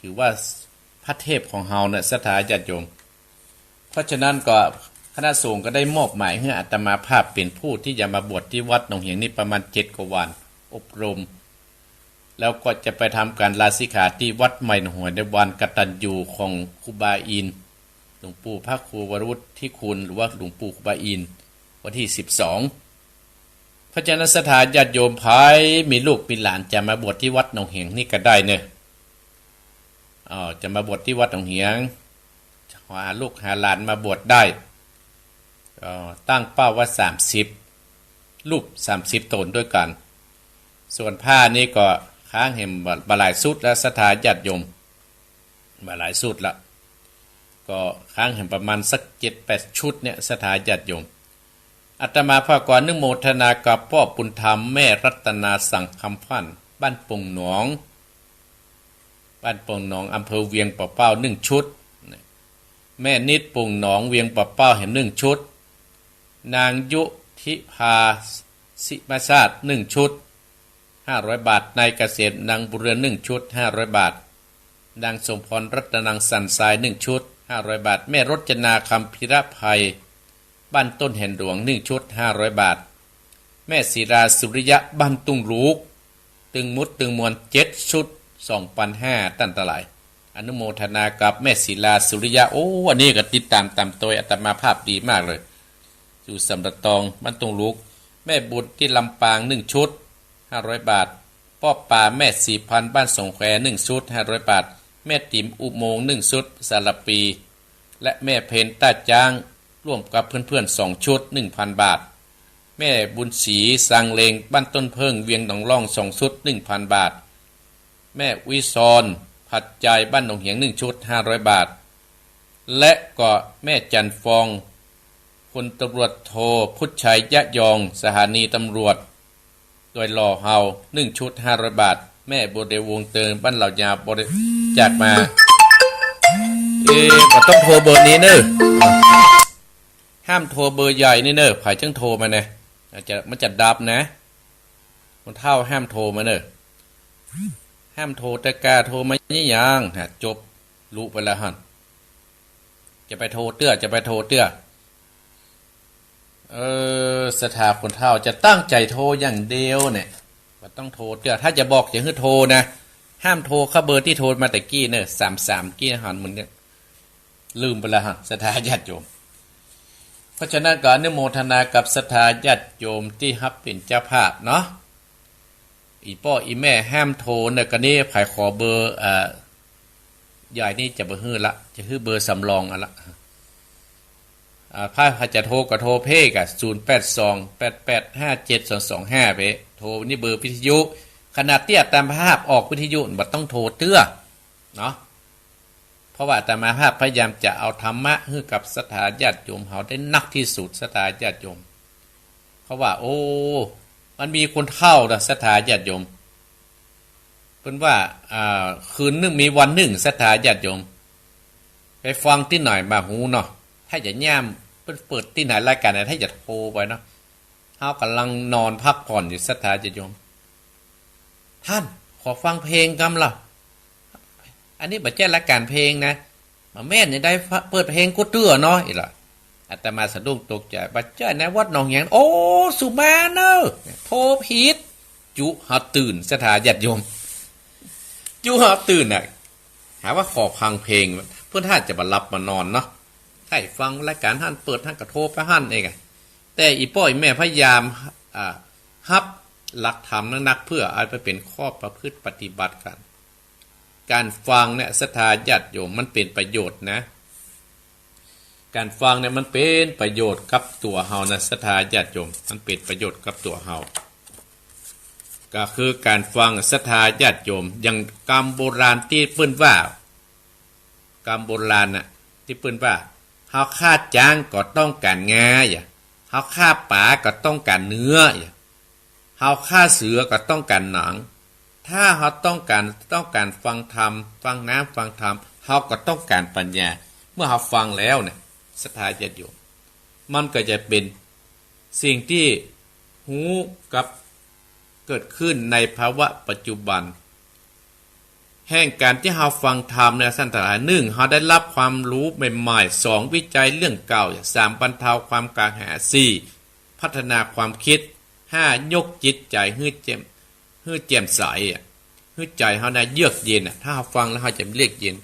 ถือว่าพระเทพของเฮาเนี่ย ศรัทธาญาติโยม เพราะฉะนั้นก็คณะสงฆ์ก็ได้มอบหมายหื้ออาตมาภาพเป๋นผู้ตี้จะมาบวชตี้วัดหนองเหียงนี่ประมาณเจ็ดกว่าวัน อบรม แล้วก็จะไปทำก๋านลาสิกขาตี้วัดใหม่หนองหอยในวันกตัญญูของครูบาอินทร์ หลวงปู่พระครูวรวุฒิคุณ หรือว่าหลวงปู่ครูบาอินทร์ วันตี้สิบสอง เพราะฉะนั้นศรัทธาญาติโยมใผมีลูกมีหลานจะมาบวชตี้วัดหนองเหียงนี่ก็ได้เนาะ เอ่อ จะมาบวชตี้วัดหนองเหียง หาลูกหาหลานมาบวชได้ เอ่อ ตั้งเป้าว่าสามสิบรูป สามสิบต๋นด้วยกั๋น ส่วนผ้านี่ก็ค้างแหมบ่หลายชุดแล้ว ศรัทธาญาติโยม บ่หลายชุดละ ก็ค้างแหมประมาณสักเจ็ดแปดชุดเนี่ย ศรัทธาญาติโยม อาตมาภาพก็อนุโมทนากับป้อบุญธรรมแม่รัตนาสังคำพันธ์ บ้านโป่งหนอง บ้านโป่งหนอง อำเภอเวียงป่าเป้า นึ่งชุด แม่นิดโป่งหนอง เวียงป่าเป้า แหมนึ่งชุด นางยุทิภา สิมชาติ นึ่งชุด ห้าร้อยบาท นายเกษม นางบุญเรือน นึ่งชุด ห้าร้อยบาท นางสมพร รัตนัง สันทราย นึ่งชุด ห้าร้อยบาท แม่รจนา คัมภีรภัย บ้านต้นแหนหลวง นึ่งชุด ห้าร้อยบาท แม่ศิลา สุริยะ บ้านตุ้งลูก ตึงหมดตึงมวล เจ็ดชุด สองปันห้า ต้านตังหลาย อนุโมทนากับแม่ศิลา สุริยะ โอ้ อันนี้ก็ติดต๋ามต๋ามตวยอาตมาภาพดีมากเลย อยู่สำระตอง บ้านตุ้งลูก แม่บุญตี้ลำปาง นึ่งชุด ห้าร้อยบาท ป้อป๋า แม่ศรีพันธ์ บ้านสองแคว นึ่งชุด ห้าร้อยบาท แม่ติ๋ม อุโมงค์ นึ่งชุด สารภี และแม่เพ็ญ ต้าจ๊าง ร่วมกับเปื้อนๆ สองชุด นึ่งพันบาท แม่บุญศรี ซางเลง บ้านต้นเผิ้ง เวียงหนองล่อง สองชุด นึ่งพันบาท แม่วิศร ผัดใจ บ้านหนองเหียง นึ่งชุด ห้าร้อยบาท และก็แม่จันทร์ฟอง พลตำรวจโท พุทธชัย ยะยอง สถานีตำรวจ ดอยหล่อเฮา นึ่งชุด ห้าร้อยบาท แม่บัวเดว วงเติง บ้านเหล่ายาว บริจาคมา เอ๊ะ บ่ต้องโทรเบอร์นี้เน่อ ห้ามโทรเบอร์ใหญ่นี่เน่อ ใผจึงโทรมาเนี่ย มันจะ มันจะดับนะ คนเฒ่าห้ามโทรมาเน่อ ห้ามโทร แต่กล้าโทรมานี่ยัง ฮะ จบ ลุไปแล้วหั้น จะไปโทรเตื้อ จะไปโทรเตื้อ เออ ศรัทธาคนเฒ่าจะตั้งใจ๋โทรอย่างเดียวเนี่ย บ่ต้องโทรเตื้อ ถ้าจะบอกจะหื้อโทรนะ ห้ามโทรเข้าเบอร์ตี้โทรมาแต่กี้เน่อ สามสาม กี้หัน มันเนี่ย ลืมไปแล้วฮะ ศรัทธาญาติโยม เพราะฉะนั้นก็อนุโมทนากับศรัทธาญาติโยมตี้ฮับเป๋นเจ้าภาพเนาะ อี่ป้ออี่แม่ห้ามโทรเน่อ กะนี้ใผขอเบอร์ เอ่อ ยายนี่จะบ่หื้อละ จะหื้อเบอร์สำรองเอาละ อ่า ถ้าจะโทรก็โทรเพ่กะ ศูนย์แปดสอง แปดแปดห้าเจ็ดสองสองห้า เพ่ โทรนี่เบอร์วิทยุ ขณะตี้อาตมาภาพออกวิทยุบ่ต้องโทรเตื้อ เนาะ เพราะว่าอาตมาภาพพยายามจะเอาธรรมะหื้อกับศรัทธาญาติโยมเฮาได้นักตี้สุด ศรัทธาญาติโยม เพราะว่า โอ้ มันมีคนเฒ่านะ ศรัทธาญาติโยม เปิ้นว่า อ่า คืนนึ่งมีวันนึ่ง ศรัทธาญาติโยม ไปฟังตี้ไหนบ่ฮู้เนาะ ถ้าจะย่ามเปิ้นเปิดตี้ไหนรายก๋านไหน ถ้าจะโทรไปเนาะ เฮาก่ำลังนอนพักผ่อนอยู่ ศรัทธาญาติโยม "ท่าน ขอฟังเพลงกำละ" อันนี้บ่ใจ้รายก๋านเพลงนะ บ่แม่นจะได้เปิดเพลงกู้เตื้อเนาะ อี่ละ อาตมาสะดุ้งตกใจ๋ บ่ใจ้นะ วัดหนองแหง โอ้ สุมาเน่อ โทรผิด จุเฮาตื่น ศรัทธาญาติโยม จุเฮาตื่นน่ะ หาว่าขอฟังเพลง เปิ้นถ้าจะบ่หลับบ่นอนเนาะ ใค่ฟังรายก๋านหั้น เปิดหั้นก็โทรไปหั้นเองอะ แต่อี่ป้ออี่แม่พยายาม อ่า ฮับหลักธรรมนักๆ เพื่อเอาไปเป๋นข้อประพฤติปฏิบัติกั๋น ก๋านฟังเนี่ย ศรัทธาญาติโยม มันเป๋นประโยชน์นะ ก๋านฟังเนี่ยมันเป๋นประโยชน์กับตั๋วเฮานะ ศรัทธาญาติโยม มันเป๋นประโยชน์กับตั๋วเฮา ก็คือก๋านฟัง ศรัทธาญาติโยม อย่างกำโบราณตี้เปิ้นว่า กำโบราณน่ะ ตี้เปิ้นว่า เฮาฆ่าจ๊างก็ต้องก๋านงา เฮาฆ่าป๋าก็ต้องก๋านเนื้อ เฮาฆ่าเสือก็ต้องก๋านหนัง ถ้าเฮาต้องก๋าน ต้องก๋านฟังธรรม ฟังน้ำฟังธรรม เฮาก็ต้องก๋านปัญญา เมื่อเฮาฟังแล้วเนี่ย ศรัทธาญาติโยม มันก็จะเป๋นสิ่งตี้ฮู้กับเกิดขึ้นในภาวะปัจจุบัน แห่งก๋านตี้เฮาฟังธรรมเนี่ย ท่านตังหลาย นึ่ง เฮาได้ฮับความฮู้ใหม่ๆ สอง วิจัยเรื่องเก่า สาม บรรเทาความกระหาย สี่ พัฒนาความกึ๊ด ห้า ยกจิตใจ๋หื้อแจ่ม หื้อแจ่มใสอะ หื้อใจ๋เฮานะเยือกเย็นอะ ถ้าเฮาฟังแล้วเฮาจะเยือกเย็น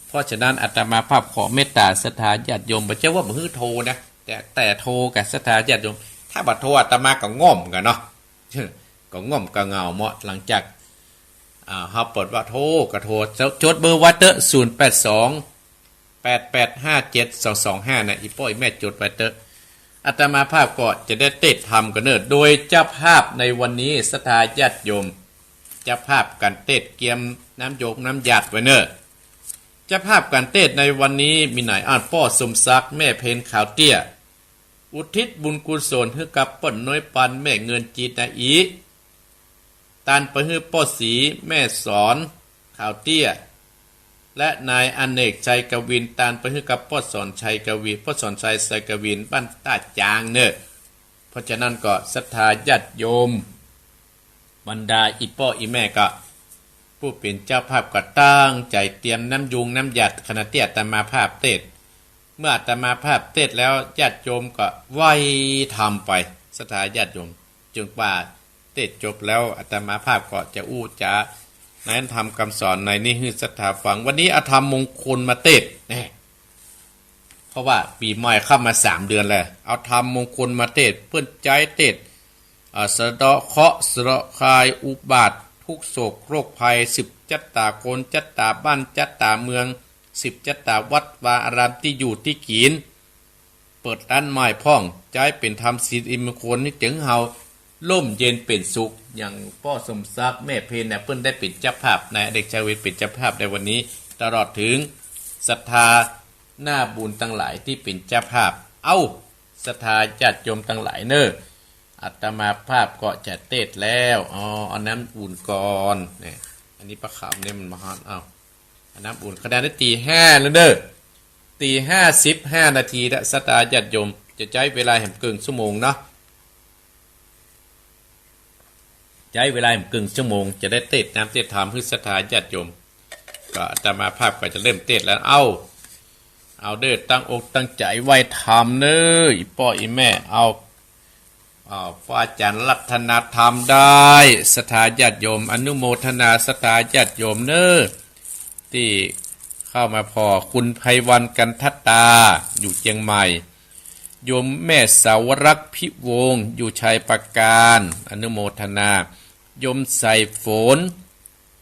เพราะฉะนั้นอาตมาภาพขอเมตต๋าศรัทธาญาติโยม บ่ใจ้ว่าบ่หื้อโทรนะ แต่ แต่โทรกับศรัทธาญาติโยม ถ้าบ่โทรอาตมาก็ง่อมกั๋นเนาะ ก็ง่อมก็เหงาเมาะ หลังจาก อ่า เฮาเปิดว่าโทรก็โทร จด จดเบอร์ไว้เต๊อะ ศูนย์แปดสอง แปดแปดห้าเจ็ดสองสองห้า นะ อี่ป้ออี่แม่จดไว้เต๊อะ อาตมาภาพก็จะได้เตสน์ธรรมกั๋นเน่อ โดยเจ้าภาพในวันนี้ ศรัทธาญาติโยม เจ้าภาพก๋านเตสน์เกียมน้ำยงน้ำหยาดไว้เน่อ เจ้าภาพก๋านเตสน์ในวันนี้มีไหน อันป้อสมศักดิ์ แม่เพ็ญ ขาวเตี้ย อุทิศบุญกุศลหื้อกับป้อน้อยปัน แม่เงิน จีนนาอี ตานไปหื้อป้อศรี แม่สอน ขาวเตี้ย และนายอเนก ชัยกวิน ตานไปหื้อกับป้อสอนชัยกวิน ป้อสอนชัย ชัยกวิน บ้านต้าจางเน่อ เพราะฉะนั้นก็ศรัทธาญาติโยม บรรดาอี่ป้ออี่แม่ก็ ผู้เป๋นเจ้าภาพก็ตั้งใจ๋เตรียมน้ำยงน้ำหยาด ขณะตี้อาตมาภาพเตสน์ เมื่ออาตมาภาพเตสน์แล้ว ญาติโยมก็ไหว้ธรรมไป ศรัทธาญาติโยม จนกว่าเตสน์จบแล้ว อาตมาภาพก็จะอู้จ๋า แนะนำธรรมคำสอนในนี้หื้อศรัทธาฟัง วันนี้เอาธรรมมงคลมาเตสน์ แน่ เพราะว่าปี๋ใหม่เข้ามาสามเดือนแล้ว เอาธรรมมงคลมาเตสน์ เปื้อใจ๊เตสน์ อ่า สะเดาะเคราะห์ สะเดาะคลายอุบาท ทุกข์โศกโรคภัย สืบจั๊ตต๋าคน จั๊ตต๋าบ้าน จั๊ตต๋าเมือง สืบจั๊ตต๋าวัดวาอาราม ตี้อยู่ตี้กิ๋น เปิดร้านใหม่พ่อง ใจ๊เป๋นธรรมสิริมงคล หื้อเจิ่งเฮาร่มเย็นเป๋นสุข อย่างป้อสมศักดิ์ แม่เพ็ญเนี่ย เปิ้นได้เป๋นเจ้าภาพ นายอเนก ชัยกวิน เป๋นเจ้าภาพในวันนี้ ตลอดเถิงศรัทธาหน้าบุญตังหลายตี้เป๋นเจ้าภาพ เอ้า ศรัทธาญาติโยมตังหลายเน่อ อาตมาภาพก็จะเตสน์แล้ว อ๋อ เอาน้ำอุ่นก่อน เนี่ย อันนี้ปลาขาวเนี่ยมันบ่ฮ้อน เอ้า เอาน้ำอุ่น ขณะนี้ตี๋ห้าแล้วเน่อ ตี๋ห้าสิบห้านาทีแล้ว ศรัทธาญาติโยม จะใจ๊เวลาแหมเกิ่งชั่วโมงเนาะ ใจ๊เวลาแหมเกิ่งชั่วโมง จะได้เตสน์น้ำเตสน์ธรรมหื้อศรัทธาญาติโยม ก็อาตมาภาพก็จะเริ่มเตสน์แล้ว เอ้า เอาเด้อ ตั้งอกตั้งใจ๋ไหว้ธรรมเน้อ อี่ป้ออี่แม่ เอา อ่า พระอาจารย์รัตนธรรมได้ ศรัทธาญาติโยม อนุโมทนาศรัทธาญาติโยมเน้อ ตี้เข้ามาผ่อ คุณไพวัน กันทตา อยู่เจียงใหม่ โยมแม่สาวรักษ์ พิวงศ์ อยู่ชัยปราการ อนุโมทนา โยมใส่ฝน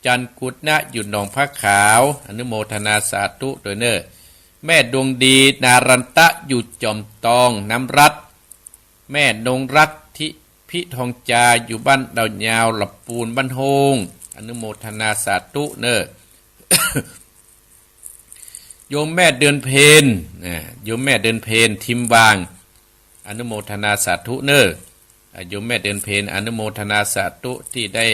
จันทร์กุณะ อยู่หนองผ้าขาว อนุโมทนาสาธุตวยเน้อ แม่ดวงดี นารันตะ อยู่จอมตอง น้ำรัตน์ แม่นงรัก ทิพิทองจา อยู่บ้านดาวยาว ละปูน บ้านโฮง อนุโมทนาสาธุเน้อ โยมแม่เดือนเพ็ญ นะ โยมแม่เดือนเพ็ญ ทิมวาง อนุโมทนาสาธุเน้อ อ่า โยมแม่เดือนเพ็ญ อนุโมทนาสาธุตี้ได้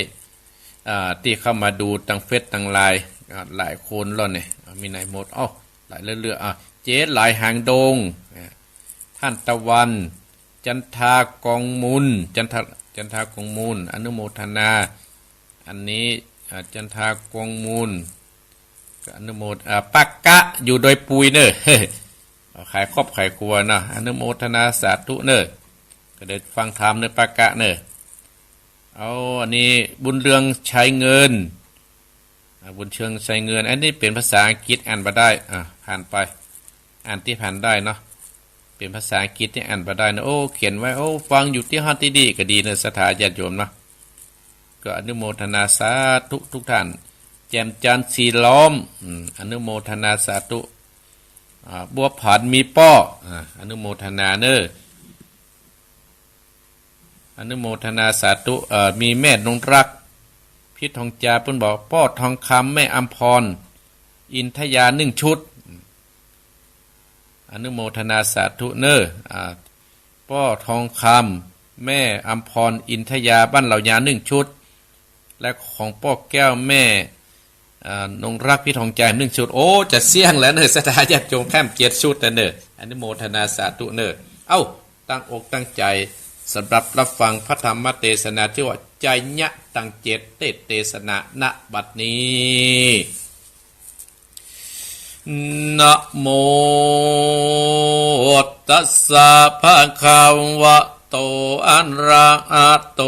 อ่า ตี้เข้ามาดูตางเฟซตางไลน์ อ่า หลายคนแล้วเนี่ย อ่า มีไหนหมด เอ้า หลายเรื่องๆ อ่ะ เจ๊หลายหางดง อ่า ท่านตะวัน จันทากองมูล จันทา จันทากองมูล อนุโมทนา อันนี้ อ่า จันทากองมูล ก็อนุโมท อ่า ป้ากะ อยู่ดอยปุยเน้อ เอาขายครอบขายครัวเนาะ อนุโมทนาสาธุเน้อ ก็ได้ฟังธรรมเน้อ ป้ากะเน้อ เอา อันนี้บุญเรืองชัยเงิน อ่า บุญเรืองชัยเงิน อันนี้เป๋นภาษาอังกฤษ อ่านบ่ได้ อ่า ผ่านไป อ่านตี้ผ่านได้เนาะ เป๋นภาษาอังกฤษตี้อ่านบ่ได้นะ โอ้ เขียนไว้ โอ้ ฟังอยู่ตี้ฮั้นตี้นี่ก็ดีเน้อ ศรัทธาญาติโยมเนาะ ก็อนุโมทนาสาธุทุกท่าน แจ่มจันทร์สีล้อม อืม อนุโมทนาสาธุ อ่า บัวผันมีป้อ อ่า อนุโมทนาเน้อ อนุโมทนาสาธุ เอ่อ มีแม่นงรัก พิทองจา เปิ้นบอก ป้อทองคำ แม่อำพร อินทยา นึ่งชุด อนุโมทนาสาธุเน้อ อ่า ป้อทองคำ แม่อำพร อินทยา บ้านเหล่ายา นึ่งชุด และของป้อแก้ว แม่ อ่า นงรัก พิทองจา นึ่งชุด โอ้ จะเสี้ยงแล้วเน้อ ศรัทธาญาติโยม แค่เจ็ดชุดแล้วเน้อ อนุโมทนาสาธุเน้อ เอ้า ตั้งอกตั้งใจ๋ สำหรับรับฟังพระธรรมเตสนา จื้อว่า ไชยะตังเจตเตสนา ณ บัดนี้ นะโม ตัสสะ ภะคะวะโต อะระหะโต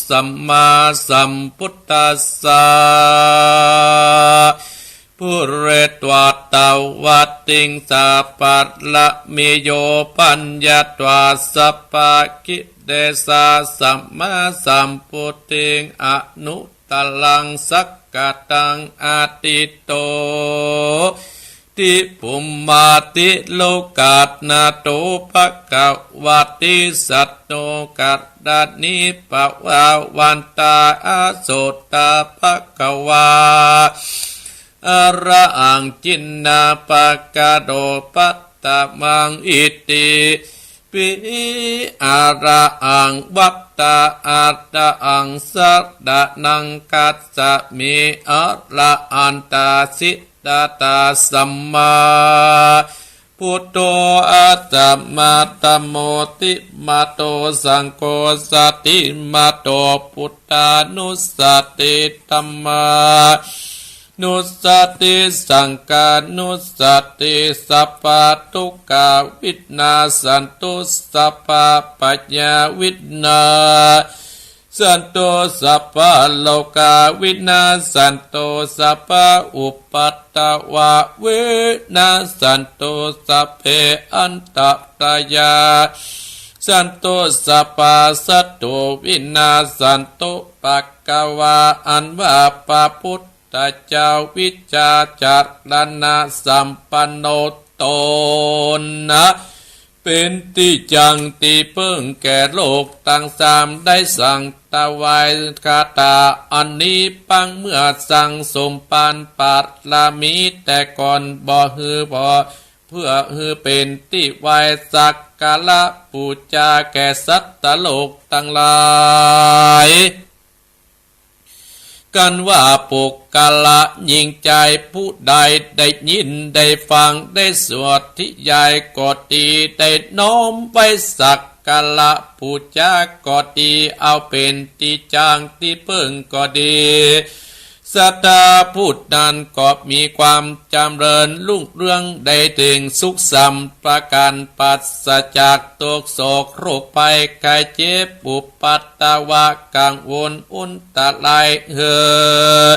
สัมมาสัมพุทธัสสะ ปุเรตวะตาวัตติงสา ปะระเมโย ปัญญาตวา สัพพะกิเตสา สัมมาสัมพุทธิง อนุตตรัง สักกะตัง อติโต ติภุมมาติโลกัสสะ นะโต ภะคะวะติ สัตโต กัตตานิ ปะวาวันตา อะโสตา ภะคะวา อะระหัง จินนาปะกะโร ปัตตะมัง อิติ ปิ อะระหัง วัตตะ อะระหัง สะระณัง คัจฉามิ อะระหันตา สิทธาตา สัมมาพุทโธ อะตะมะ ธัมโม ติมะโต สังโฆ สัตถิมะโต พุทธานุสสะติ ธัมมานุสสะติ สังฆานุสสะติ สัพพะทุกขาวินาสสันตุ สัพพะพยาวินาสสันตุ สัพพะโรคาวินาสสันตุ สัพพะอุปัทวาวินาสสันตุ สัพเพอันตะรายาสันตุ สัพพะสัตตุวินาสสันตุ ภะคะวา อันว่าพระพุทธเจ้า วิชาจารณะสัมปันโน ตนนะ เป๋นตี้จั้งตี้เปิ้งแก่โลกตังสาม ได้สังถวายคาถาอันนี้ ปางเมื่อสั่งสมภารบารมีแต่ก่อน บ่หื้อบ่ เพื่อหื้อเป๋นตี้ไหว้สักการะปู๋จาแก่สัตว์โลกตังหลาย กันว่าปุคคละญิงจายผู้ใดได้ยินได้ฟัง ได้สาธยายก็ดี ได้น้อมไหว้สักการะปู๋จาก็ดี เอาเป๋นตี้จั้งตี้เปิ้งก็ดี สัตตาปุตตะนั้นก็มีความจ๋ำเริญรุ่งเรืองได้เถิงสุขสามประก๋าน ปราศจากโศกโรคภัยไข้เจ็บอุปัตตวะกังวลอุนตรายเฮอ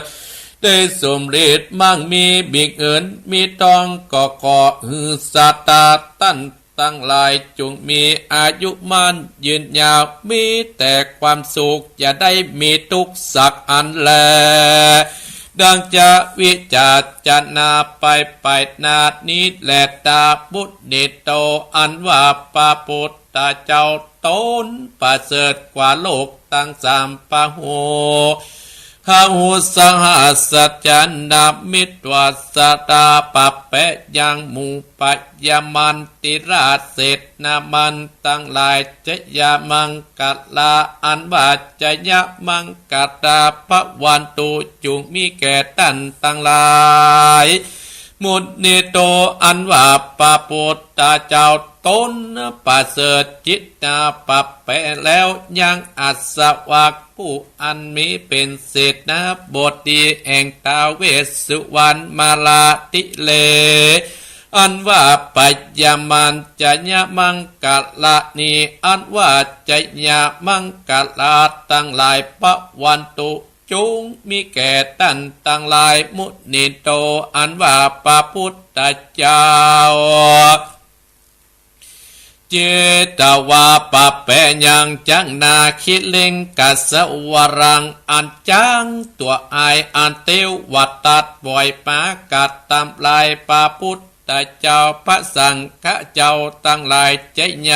ได้สำเร็จมั่งมีบิ่งเอิญมีตองก็ขอหื้อสัตตาต้านตังหลายจุ่งมีอายุมั่นยืนยาว มีแต่ความสุขอย่าได้มีตุ๊กข์สักอันแล ดังจะวิจารณาไปไปหน้านี้แล ตาปุตเนโต อันว่าพระปุตตะเจ้าต๋นประเสริฐกว่าโลกตังสาม พหู หาหูสหัสสะจานามิตวาสตาปะแปะยังหมู่ปะยามันติราชเสนามันตังหลาย จยมังกะลา อันว่าจยมังกะลา ภะวันตุ จุ่งมีแก่ต้านตังหลาย มุนิโต อันว่าพระปุตตะเจ้าต๋นประเสริฐจิตนาปะแปะแล้วยังอัศวะ ผู้อันมีเป๋นเสนาบดีแห่งท้าวเวสสุวรรณมาลาธิเล อันว่าปยามันจยมังกะลานี้ อันว่าจยมังกะลาตังหลาย ภะวันตุ จุ่งมีแก่ต้านตังหลาย มุนิโต อันว่าพระปุตตะเจ้า จิตวาปะแปะยังจังนาคิลิงกะสวรัง อันจังตั๋วอายอันเตียวว่าตัดป่อยปากัดตำลายพระปุตตะเจ้า พระสังฆะเจ้าตังหลาย จย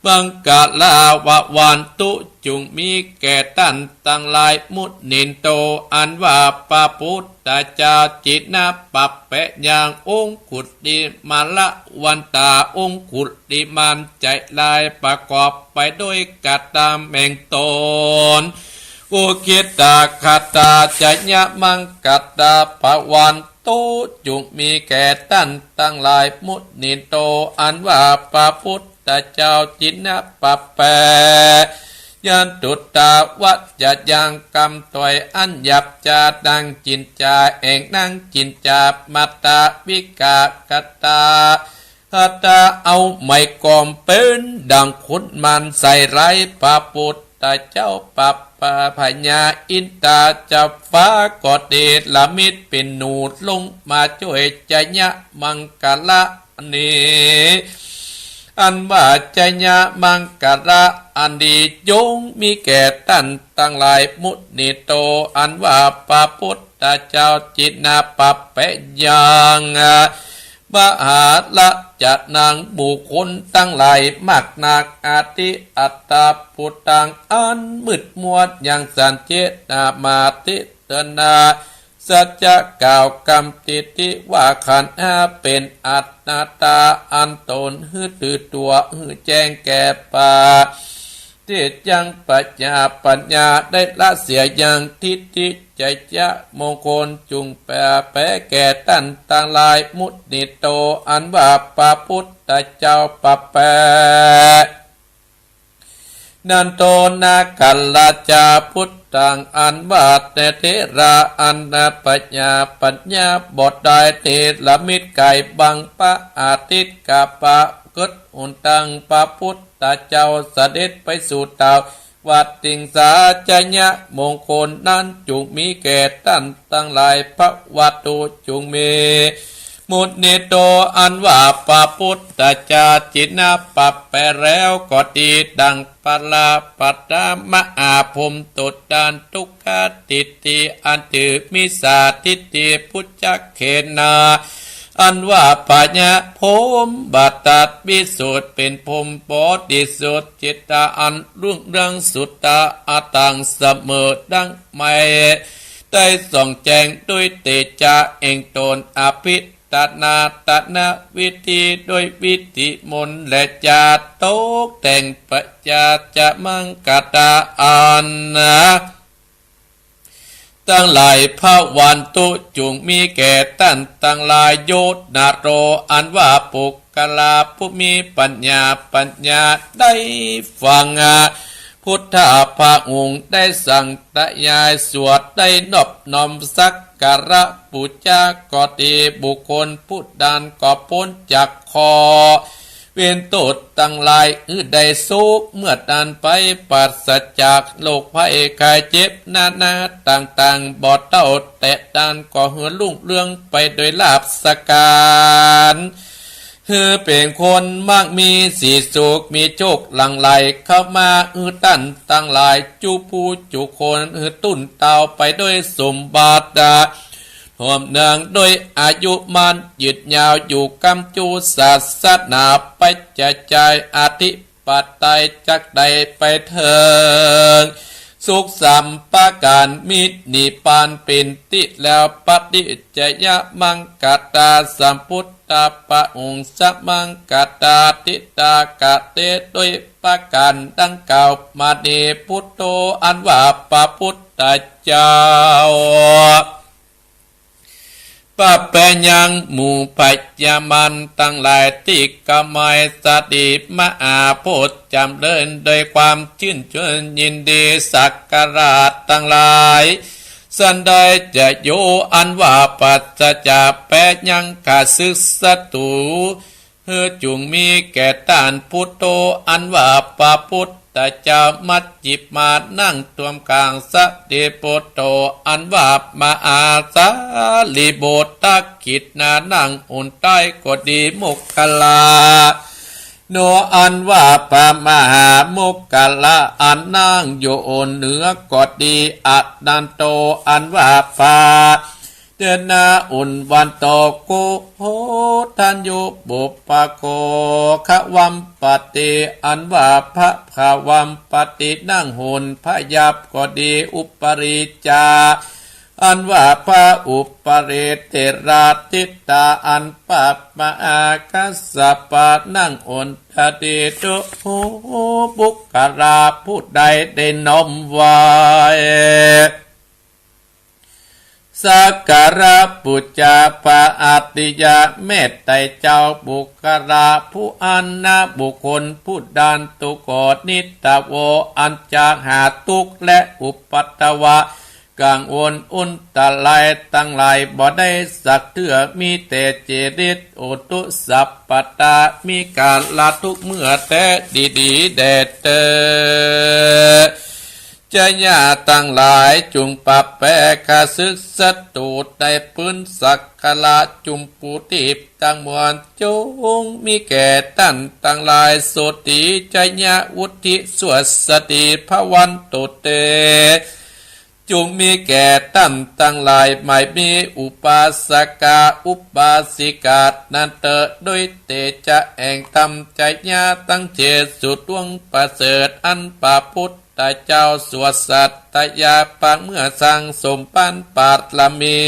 มังกะลา ภะวันตุ จุ่งมีแก่ต้านตังหลาย มุนิโต อันว่าพระปุตตะเจ้า จินปะแปะยังองคุลิมาละวันตา องคุลิมานใจ๋ลาย ประกอบไปด้วยกะตำแห่งต๋น อุคคิตตะคตา จยมังกะลา ภะวันตุ จุ่งมีแก่ต้านตังหลาย มุนิโต อันว่าพระปุตตะเจ้า จินปะแปะ ยันตุตาวะจะยังกำต้อยอันหยาบจ๊าดังจินจ๋า แห่งนางจินจ๋า มาตาวิกาคตา หาตาเอาไหมกลองเป๋นดังขุนมันใส่ร้ายพระปุตตะเจ้า ปะปะพญาอินทาเจ้าฟ้าก็เนรมิตเป๋นหนูลงมาจ้วยจยมังกะละอันนี้ อันว่าจยมังกะละอันนี้จุ่งมีแก่ต้านตังหลาย มุนิโต อันว่าพระปุตตะเจ้า จินปะแปะยัง มหาราชะนางบุคคลตังหลายมากนัก อติอัตตาปุตตัง อันมืดมัวยังสันเจตนามาติเตนา สัจจะกล่าวกำทิฏฐิว่าขันธ์ห้าเป๋นอัตตาอันต๋น หื้อถือตั๋วหื้อแจ้งแก่ปา ที่ยังปัญญาปัญญาได้ละเสียยังทิฏฐิจยะมงคลจุ่งแปะแก่ต้านตังหลาย มุนิโต อันว่าพระปุตตะเจ้าปะแปะ นันโทนาคราชาปุตตัง อันว่าเถระอันปัญญาปัญญาบ่ได้เนรมิตไก่บังพระอาทิตย์กะปะกึดอุนตัง พระปุตตะเจ้าเสด็จไปสู่ตาว วัตติงสาจยะมงคลนั้นจุ่งมีแก่ต้านตังหลาย ภะวันตุ จุ่งมี มุนิโต อันว่าพระปุตตะเจ้า จินปะแปะแล้วก็ดีดังพระปะตามหาพรหมตุตานทุกขทิฏฐิ อันถือมิจฉาทิฏฐิ ปุจจเขนา อันว่าพญาพรหมบัตตัดวิสุทธิ์เป๋นพรหมบริสุทธิ์ จิตตาอันรุ่งเรืองสุดตาอตังเสมอดังไม้ ได้ส่องแจ้งด้วยเตจาแห่งต๋น อภิตนาตนวิธี ด้วยวิธีมนต์และจาตกแต่ง ปัญญาจมังกะตาอันนะ ตังหลาย ภะวันตุ จุ่งมีแก่ต้านตังหลาย โยนโร อันว่าปุคคละผู้มีปัญญาปัญญาได้ฟัง พุทธะพระองค์ได้สังตยายสวด ได้นอบน้อมสักการะปู๋จาก็ดี บุคคลผู้นั้นก็ป๊นจากเคราะห์เวรโต้ษตังหลาย หื้อได้สุขเมื่อนั้นไป ปราศจากโรคภัยไข้เจ็บนานาต่างๆ บ่เต้าแต่นั้นก็หื้อรุ่งเรืองไปโดยลาภสักการ หื้อเป๋นคนมั่งมีสีสุข มีโชคหลั่งไหลเข้ามา หื้อต้านตังหลายจุผู้จุคน หื้อตุ้นเต้าไปโดยสมบัติ หอมเนืองโดยอายุมั่นยืนยาวอยู่ก้ำจุศาสนา ไปจะจายอธิปไตยจักได้ไปเถิงสุขสามประก๋าน มีนิพพานเป๋นตี้แล้ว ปฏิจจยมังคลาสัมพุทธะพระองค์ สมังคลาทิตากะเต โดยประก๋านดังกล่าวมานี้ พุทโธอันว่าพระพุทธเจ้า ปะแป๋ยังหมู่พญามารตังหลายตี้กำไมสติมหาโพธิ์จ๋ำเริญโดยความจื้นเจินยินดีสักการะตังหลาย สันใดจะอยู่อันว่าปราศจากแป๋ยังข้าศึกศัตรู หื้อจุ่งมีแก่ต้านพุทโธอันว่าพระพุทธเจ้า มัชฌิมานั่งต้วมก๋างสติพุทโธอันว่ามหาสารีบุตร ตักขิณานั่งหนใต้ก็ดี โมคคัลลาโนอันว่าพระมหาโมคคัลลา อันนั่งอยู่เหนือก็ดี อานันโทอันว่าพระ เตนะอุนวันโต โกโหทัญญู ปุพพะโค ขวัมปติ อันว่าพระขวัมปตินั่งหนพยัพก็ดี อุปริจจา อันว่าพระอุปริจจเถระ ทิฏฐา อันพระมหากัสสปะนั่งหน ตติโต บุคคลาผู้ใดได้น้อมไหว้ สักการะปู๋จาพระอริยะเมตไตรเจ้า บุคคลาผู้อั้นนะ บุคคลผู้นั้น ทุกขโต นิทโท อันจะหาทุกข์และอุปัทวะ กังวลอุนตรายตังหลายบ่ได้สักเตื้อ มีแต่เจริตโอตุสัพพะตา มีก๋าละทุกเมื่อแต๊ดีๆ แด่เต๊อ จยะตังหลาย จุ่งปะแป๋ข้าศึกศัตรูในปื๊นสักการะ จุ่มปูตี้ตังมวล จุ่งมีแก่ต้านตังหลาย โสตรี จยะ วุฒิ สวัสดี ภวันตุ เต จุ่งมีแก่ต้านตังหลาย หมายมีอุปาสกะ อุปาสิกานั้นเต๊อ โดยเตจะแห่งธรรม จยะ ตังเจสุดวงประเสริฐ อันพระพุทธเจ้าสวดสัตยาบันเมื่อสั่งสมปันปารมี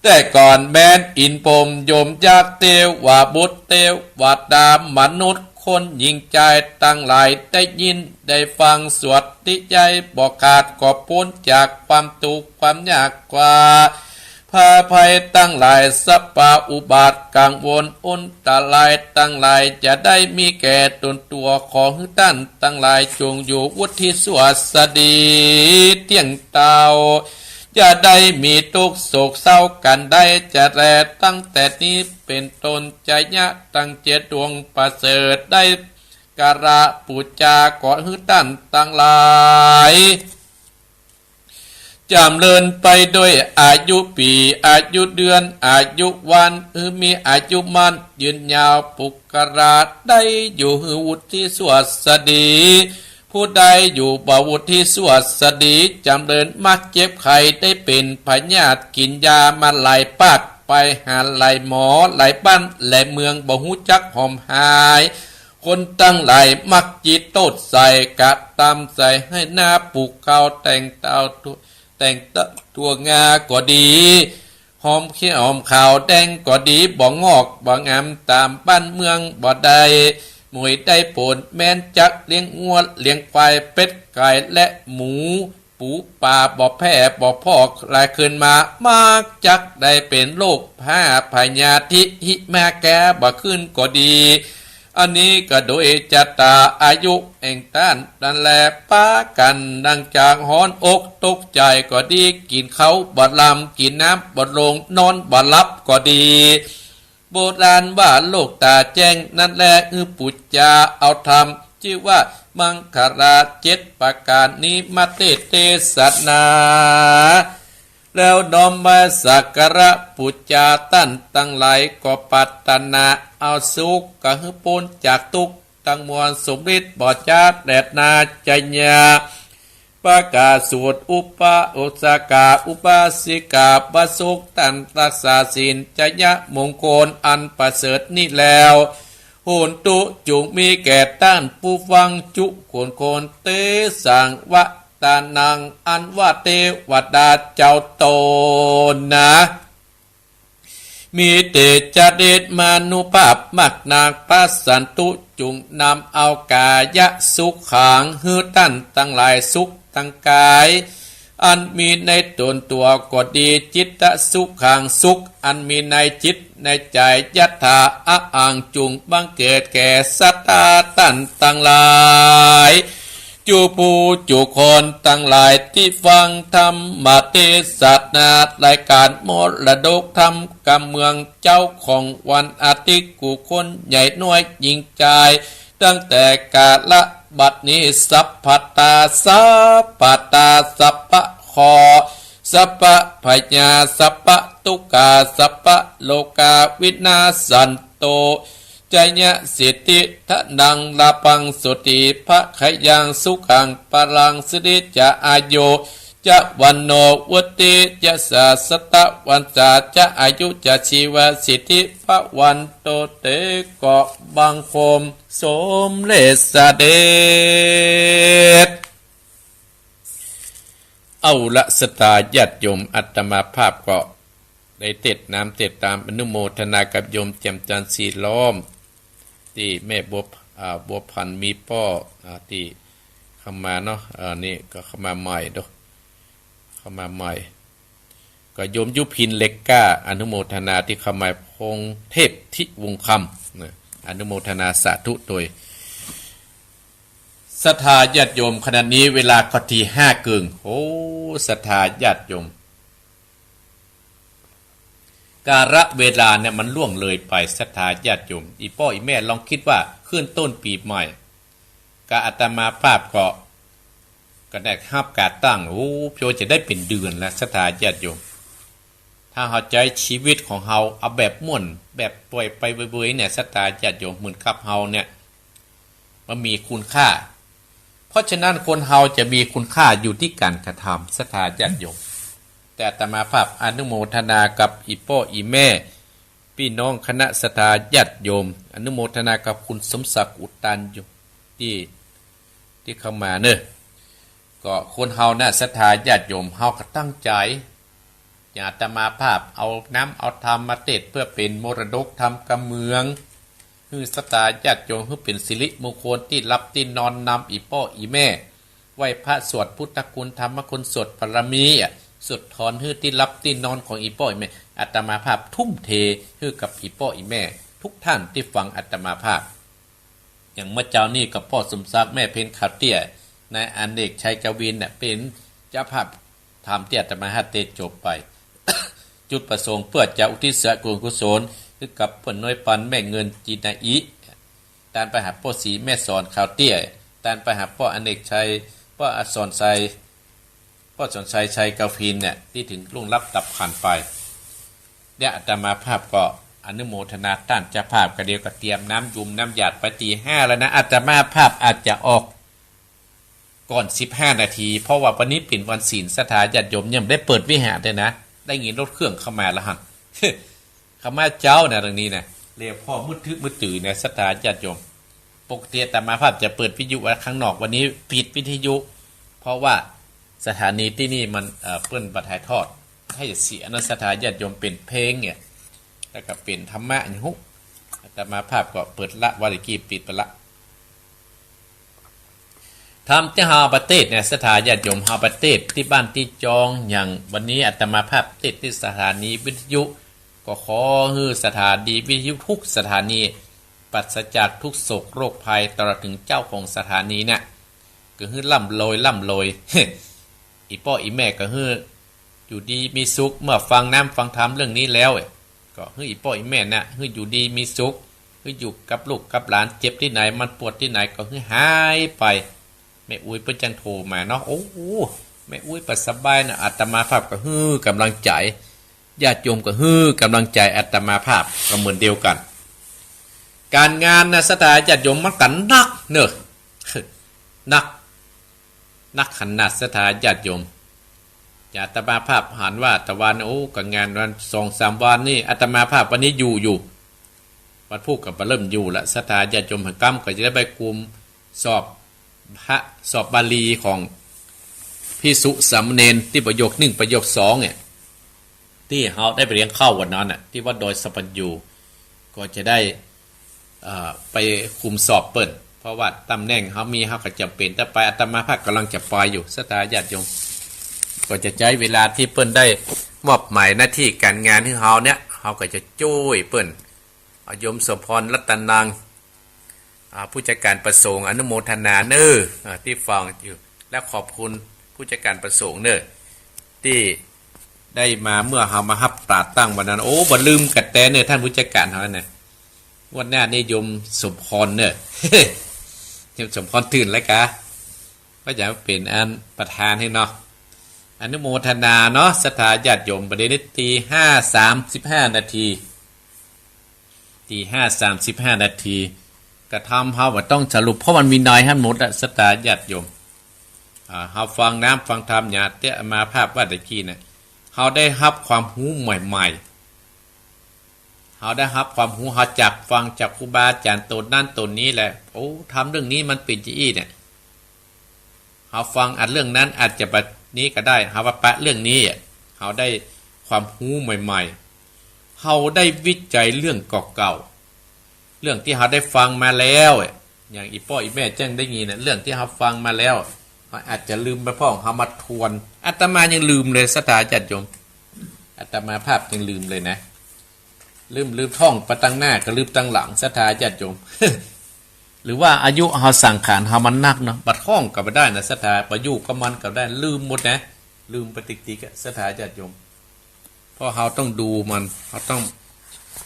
แต่ก่อนแม้นอินทร์พรหมยมยักษ์เตวบุตรเตวดามนุษย์ คนหญิงจายตังหลาย ได้ยินได้ฟังสวดตี้ใจ๋บ่ขาด ก็ป๊นจากความตุ๊กข์ความยากความภัยตังหลาย สัพพะอุบาทกังวลอุนตรายตังหลาย จะได้มีแก่ตนตัว ขอหื้อต้านตังหลายจุ่งอยู่วุฒิสวัสดีเตี้ยงเต๊า จะได้มีตุ๊กข์โศกเศร้ากั๋นได้จะแล ตั้งแต่นี้เป๋นต้น จยะ ตังเจดวงประเสริฐ ได้สักการะปู๋จาก็หื้อต้านตังหลายจ๋ำเริญไปโดยอายุปี๋ อายุเดือน อายุวัน หื้อมีอายุมั่นยืนยาว ปุคคละได้อยู่หื้อวุฒิสวัสดี ผู้ใดอยู่บ่วุฒิสวัสดีจ๋ำเริญมักเจ็บไข้ ได้เป๋นพยาธิ กิ๋นยามาหลายปาก ไปหาหลายหมอหลายบ้านหลายเมือง บ่ฮู้จักหอมหาย คนตังหลายมักจิตโต้ษใส่ กระตำใส่หื้อหน้าปูขาว แต่งเต๊า แต่งเต๊าตัวงาก็ดี หอมเขียวหอมขาวแดงก็ดี บ่งอกบ่งามต๋ามบ้านเมืองบ่ได้ หมวยได้ผล แม้นจักเลี้ยงงัวเลี้ยงควาย เป็ดไก่และหมู ปู๋ป๋าบ่แพ้บ่พอก หลายคืนมามักจักได้เป๋นโรคผ้าพยาธิ หิมาแก้บ่ขึ้นก็ดี อันนี้ก็โดยจะต๋าอายุแห่งต้านนั้นแล ปากั๋นดังจากฮ้อนอกตกใจ๋ก็ดี กิ๋นข้าวบ่ลำ กิ๋นน้ำบ่ลง นอนบ่หลับก็ดี โบราณว่าโลกต๋าแจ้งนั้นแล หื้อปู๋จาเอาธรรม จื้อว่ามังคลาเจ็ดประก๋านนี้มาเตศน์เตสนา แล้วน้อมมาสักการะปู๋จาต้านตังหลาย ก็ปรารถนาเอาสุขก็หื้อป๊นจากตุ๊กข์ตังมวล สมฤทธิ์บ่จ๊าแดดนาจะยา ประกาศสูตรอุปาสกาอุปาสิกา ประสุขต้านรักษาศีล ชยมงคลอันประเสริฐนี้แล้ว โหนตุจุ่งมีแก่ต้านผู้ฟัง จุคนคนเตสังวะตานัง อันว่าเตวดาเจ้าต๋นนะ มีเตจาเดชมานุภาพมากนัก พระสันตุจุ่งนำเอากายสุขัง หื้อต้านตังหลายสุขตังก๋าย อันมีในต๋นตั๋วก็ดี จิตตสุขัง สุขอันมีในจิตในใจ๋ ยัตถาอะหัง จุ่งบังเกิดแก่ศรัทธาต้านตังหลาย จุผู้จุคนตังหลายตี้ฟังธรรมเตสนารายก๋านมรดกธรรมกำเมือง เจ๊าของวันอาทิตย์ กู้คนใหญ่น้อยญิงจาย ตั้งแต่กาละบัดนี้ สัพพตา สัพพตา สัพพะเคราะห์ สัพพะพยา สัพพะตุ๊กขา สัพพะโรคา วินาสสันโต จยสิทธิ ธนัง ลาภัง โสติ ภะคะยัง สุขัง พลัง สิริ จะ อายุ จะ วัณโณ วุฒิ ยะสะ สัตตะ วัญชา จะ อายุ จะ ชีวะ สิทธิ ภะวันโต เต ก็บังคมสมเร็จเสด็จ เอาละ ศรัทธาญาติโยม อาตมาภาพก็ได้เตศน์น้ำเตศน์ตาม อนุโมทนากับโยมแจ่มจันทร์ สีล้อม ตี้แม่บัว อ่า บัวพันธ์ มีป้อ อ่า ตี้เข้ามาเนาะ อ่า นี่ก็เข้ามาใหม่เนาะ เข้ามาใหม่ ก็โยมยุพินเหล็กกล้า อนุโมทนาตี้เข้ามา พงษ์เทพธิวงศ์คำ นะ อนุโมทนาสาธุโตย ศรัทธาญาติโยม ขณะนี้เวลาก็ตีห้าเกิ่ง โอ้ ศรัทธาญาติโยม กาละเวลาเนี่ยมันล่วงเลยไป ศรัทธาญาติโยม อี่ป้ออี่แม่ลองกึ๊ดว่าขึ้นต้นปี๋ใหม่ กาอาตมาภาพก็ ก็ได้ฮับก๋าตั้ง โอ้ เปียวจะได้เป๋นเดือนแล้ว ศรัทธาญาติโยม ถ้าเฮาใจ๊ชีวิตของเฮาเอาแบบม่วน แบบป่อยไปเวยๆ เนี่ย ศรัทธาญาติโยม เหมือนกับเฮาเนี่ย มันมีคุณค่า เพราะฉะนั้นคนเฮาจะมีคุณค่าอยู่ตี้ก๋านกระทำ ศรัทธาญาติโยม แต่อาตมาภาพอนุโมทนากับอี่ป้ออี่แม่ ปี้น้องคณะศรัทธาญาติโยม อนุโมทนากับคุณสมศักดิ์ อุตันอยู่ ตี้ ตี้เข้ามาเนอะ ก็คนเฮานะ ศรัทธาญาติโยม เฮาก็ตั้งใจ๋ อย่างอาตมาภาพเอาน้ำเอาธรรมมาเตศน์ เปื้อเป๋นมรดกธรรมกำเมือง หื้อศรัทธาญาติโยม หื้อเป๋นสิริมงคลตี้หลับตี้นอนนำอี่ป้ออี่แม่ ไหว้พระสวดพุทธคุณธรรมคุณ สวดบารมีอะ สวดถอนหื้อตี้หลับตี้นอนของอี่ป้ออี่แม่ อาตมาภาพทุ่มเทหื้อกับอี่ป้ออี่แม่ ทุกท่านตี้ฟังอาตมาภาพ อย่างเมื่อเจ๊านี้ก็ป้อสมศักดิ์ แม่เพ็ญ ขาวเตี้ย นายอเนกชัย กวิน เนี่ย เป๋นเจ้าภาพธรรมตี้อาตมาภาพเตศน์จบไป จุดประสงค์เปื้อจะอุทิศส่วนกุศลหื้อกับป้อน้อยปัน แม่เงิน จีนาอิ ต้านไปหาป้อศรีแม่สอน ขาวเตี้ย ต้านไปหาป้ออเนกชัย ป้ออสรชัย ป้อสรชัย ชัยกวิน เนี่ย ตี้เถิงล่วงลับดับขันธ์ไป เนี่ย อาตมาภาพก็อนุโมทนาต้านเจ้าภาพ ก็เดี๋ยวก็เตรียมน้ำยุมน้ำหยาดไปตีห้าแล้วนะ อาตมาภาพอาจจะออกก่อนสิบห้านาที เพราะว่าวันนี้เป๋นวันศีล ศรัทธาญาติโยม ยังบ่ได้เปิดวิหารเลยนะ ได้ยินรถเครื่องเข้ามาแล้วหั้น เข้ามาเจ๊านะ ตรงนี้นะ เรียกพ่อมืดทึกมืดตื่นนะ ศรัทธาญาติโยม ปกติอาตมาภาพจะเปิดวิทยุไว้ข้างนอก วันนี้ปิดวิทยุ เพราะว่าสถานีตี้นี่มัน เอ่อ เปิ้นบ่ถ่ายทอด ถ้าจะเสียนะ ศรัทธาญาติโยม เป๋นเพลงเนี่ย แล้วก็เป๋นธรรมะอย่างฮู้ อาตมาภาพก็เปิดละ วาตะกี้ปิดไปละ ธรรมตี้เฮาเอาไปเตศน์เนี่ย ศรัทธาญาติโยม เฮาเอาไปเตศน์ตี้บ้านตี้จอง อย่างวันนี้อาตมาภาพเตศน์ตี้สถานีวิทยุ ก็ขอหื้อสถานีวิทยุทุกสถานี ปราศจากทุกข์โศกโรคภัย ตลอดเถิงเจ้าของสถานีเนี่ย ก็หื้อร่ำรวยร่ำรวย อี่ป้ออี่แม่ก็หื้ออยู่ดีมีสุข เมื่อฟังน้ำฟังธรรมเรื่องนี้แล้ว ก็หื้ออี่ป้ออี่แม่น่ะ หื้ออยู่ดีมีสุข หื้ออยู่กับลูกกับหลาน เจ็บตี้ไหน มันปวดตี้ไหน ก็หื้อหายไป แม่อุ๊ยเปิ้นจั่งโทรมาเนาะ โอ้ แม่อุ๊ยบ่สบายนะ อาตมาภาพก็หื้อกำลังใจ๋ ญาติโยมก็หื้อกำลังใจ๋อาตมาภาพ ก็เหมือนเดียวกั๋น ก๋านงานนะ ศรัทธาญาติโยม มันก็หนักเน่อ หนัก หนักขนาด ศรัทธาญาติโยม อาตมาภาพหันว่า ตะวัน โอ้ ก๋านงานวันสองสามวันนี่ อาตมาภาพวันนี้อยู่อยู่ วันพูดก็บ่เริ่มอยู่ละ ศรัทธาญาติโยม หันก้ำก็จะได้ไปคุมสอบพระ สอบบาลีของภิกษุสามเณรตี้ประโยคนึ่งประโยคสองเนี่ย ตี้เฮาได้ไปเลี้ยงข้าววันนั้นน่ะ ตี้วัดดอยสัพพัญญู ก็จะได้ เอ่อ ไปคุมสอบเปิ้น เพราะว่าต๋ำแหน่งเฮามี เฮาก็จ๋ำเป๋นต้องไป อาตมาภาพก่ำลังจะไปอยู่ ศรัทธาญาติโยม ก็จะใจ๊เวลาตี้เปิ้นได้มอบหมายหน้าตี้ก๋านงานหื้อเฮาเนี่ย เฮาก็จะจ้วยเปิ้น อ่า โยมสมพร รัตนัง อ่า ผู้จัดก๋านประสงค์ อนุโมทนาเน่อ อ่า ตี้ฟังอยู่ และขอบคุณผู้จัดก๋านประสงค์เน่อ ตี้ได้มาเมื่อเฮามาฮับตราตั้งวันนั้น โอ้ บ่ลืมกั๋นแต๊เน่อ ต้านผู้จัดก๋านเฮานะ งวดหน้านี่โยมสมพรเน่อ โยมสมพรตื่นแล้วกา ก็จะเป๋นอันประธานหื้อเนาะ อนุโมทนาเนาะ ศรัทธาญาติโยม บ่าเดี่ยวนี้ตี๋ห้าสามสิบห้านาที ตี๋ห้าสามสิบห้านาที กระทำเฮาบ่ต้องสรุป เพราะมันมีในหั้นหมดอะ ศรัทธาญาติโยม อ่า เฮาฟังน้ำฟังธรรม อย่างตี้อาตมาภาพว่าตะกี้น่ะ เฮาได้ฮับความฮู้ใหม่ๆ เฮาได้ฮับความฮู้ เฮาจักฟังจากครูบาอาจ๋ารย์ต๋นนั้นต๋นนี้แหละ โอ้ ธรรมเรื่องนี้มันเป๋นจาอี้เนี่ย เฮาฟังอันเรื่องนั้นอาจจะบ่านี้ก็ได้ เฮาว่าปะเรื่องนี้อะ เฮาได้ความฮู้ใหม่ๆ เฮาได้วิจัยเรื่องเก่าๆ เรื่องตี้เฮาได้ฟังมาแล้วอะ อย่างอี่ป้ออี่แม่แจ้งได้ยินน่ะ เรื่องตี้เฮาฟังมาแล้ว เฮาอาจจะลืมไปพ่อง เฮามาทวน อาตมายังลืมเลย ศรัทธาญาติโยม อาตมาภาพยังลืมเลยนะ ลืม ลืมท่องไปตังหน้าก็ลืมตังหลัง ศรัทธาญาติโยม หรือว่าอายุเฮาสังขารเฮามันนักเนาะ บ่ท่องก็บ่ได้นะ ศรัทธา บ่อยู่กับมันก็บ่ได้ ลืมหมดนะ ลืมไปติ๊กๆ อะ ศรัทธาญาติโยม เพราะเฮาต้องดูมัน เฮาต้อง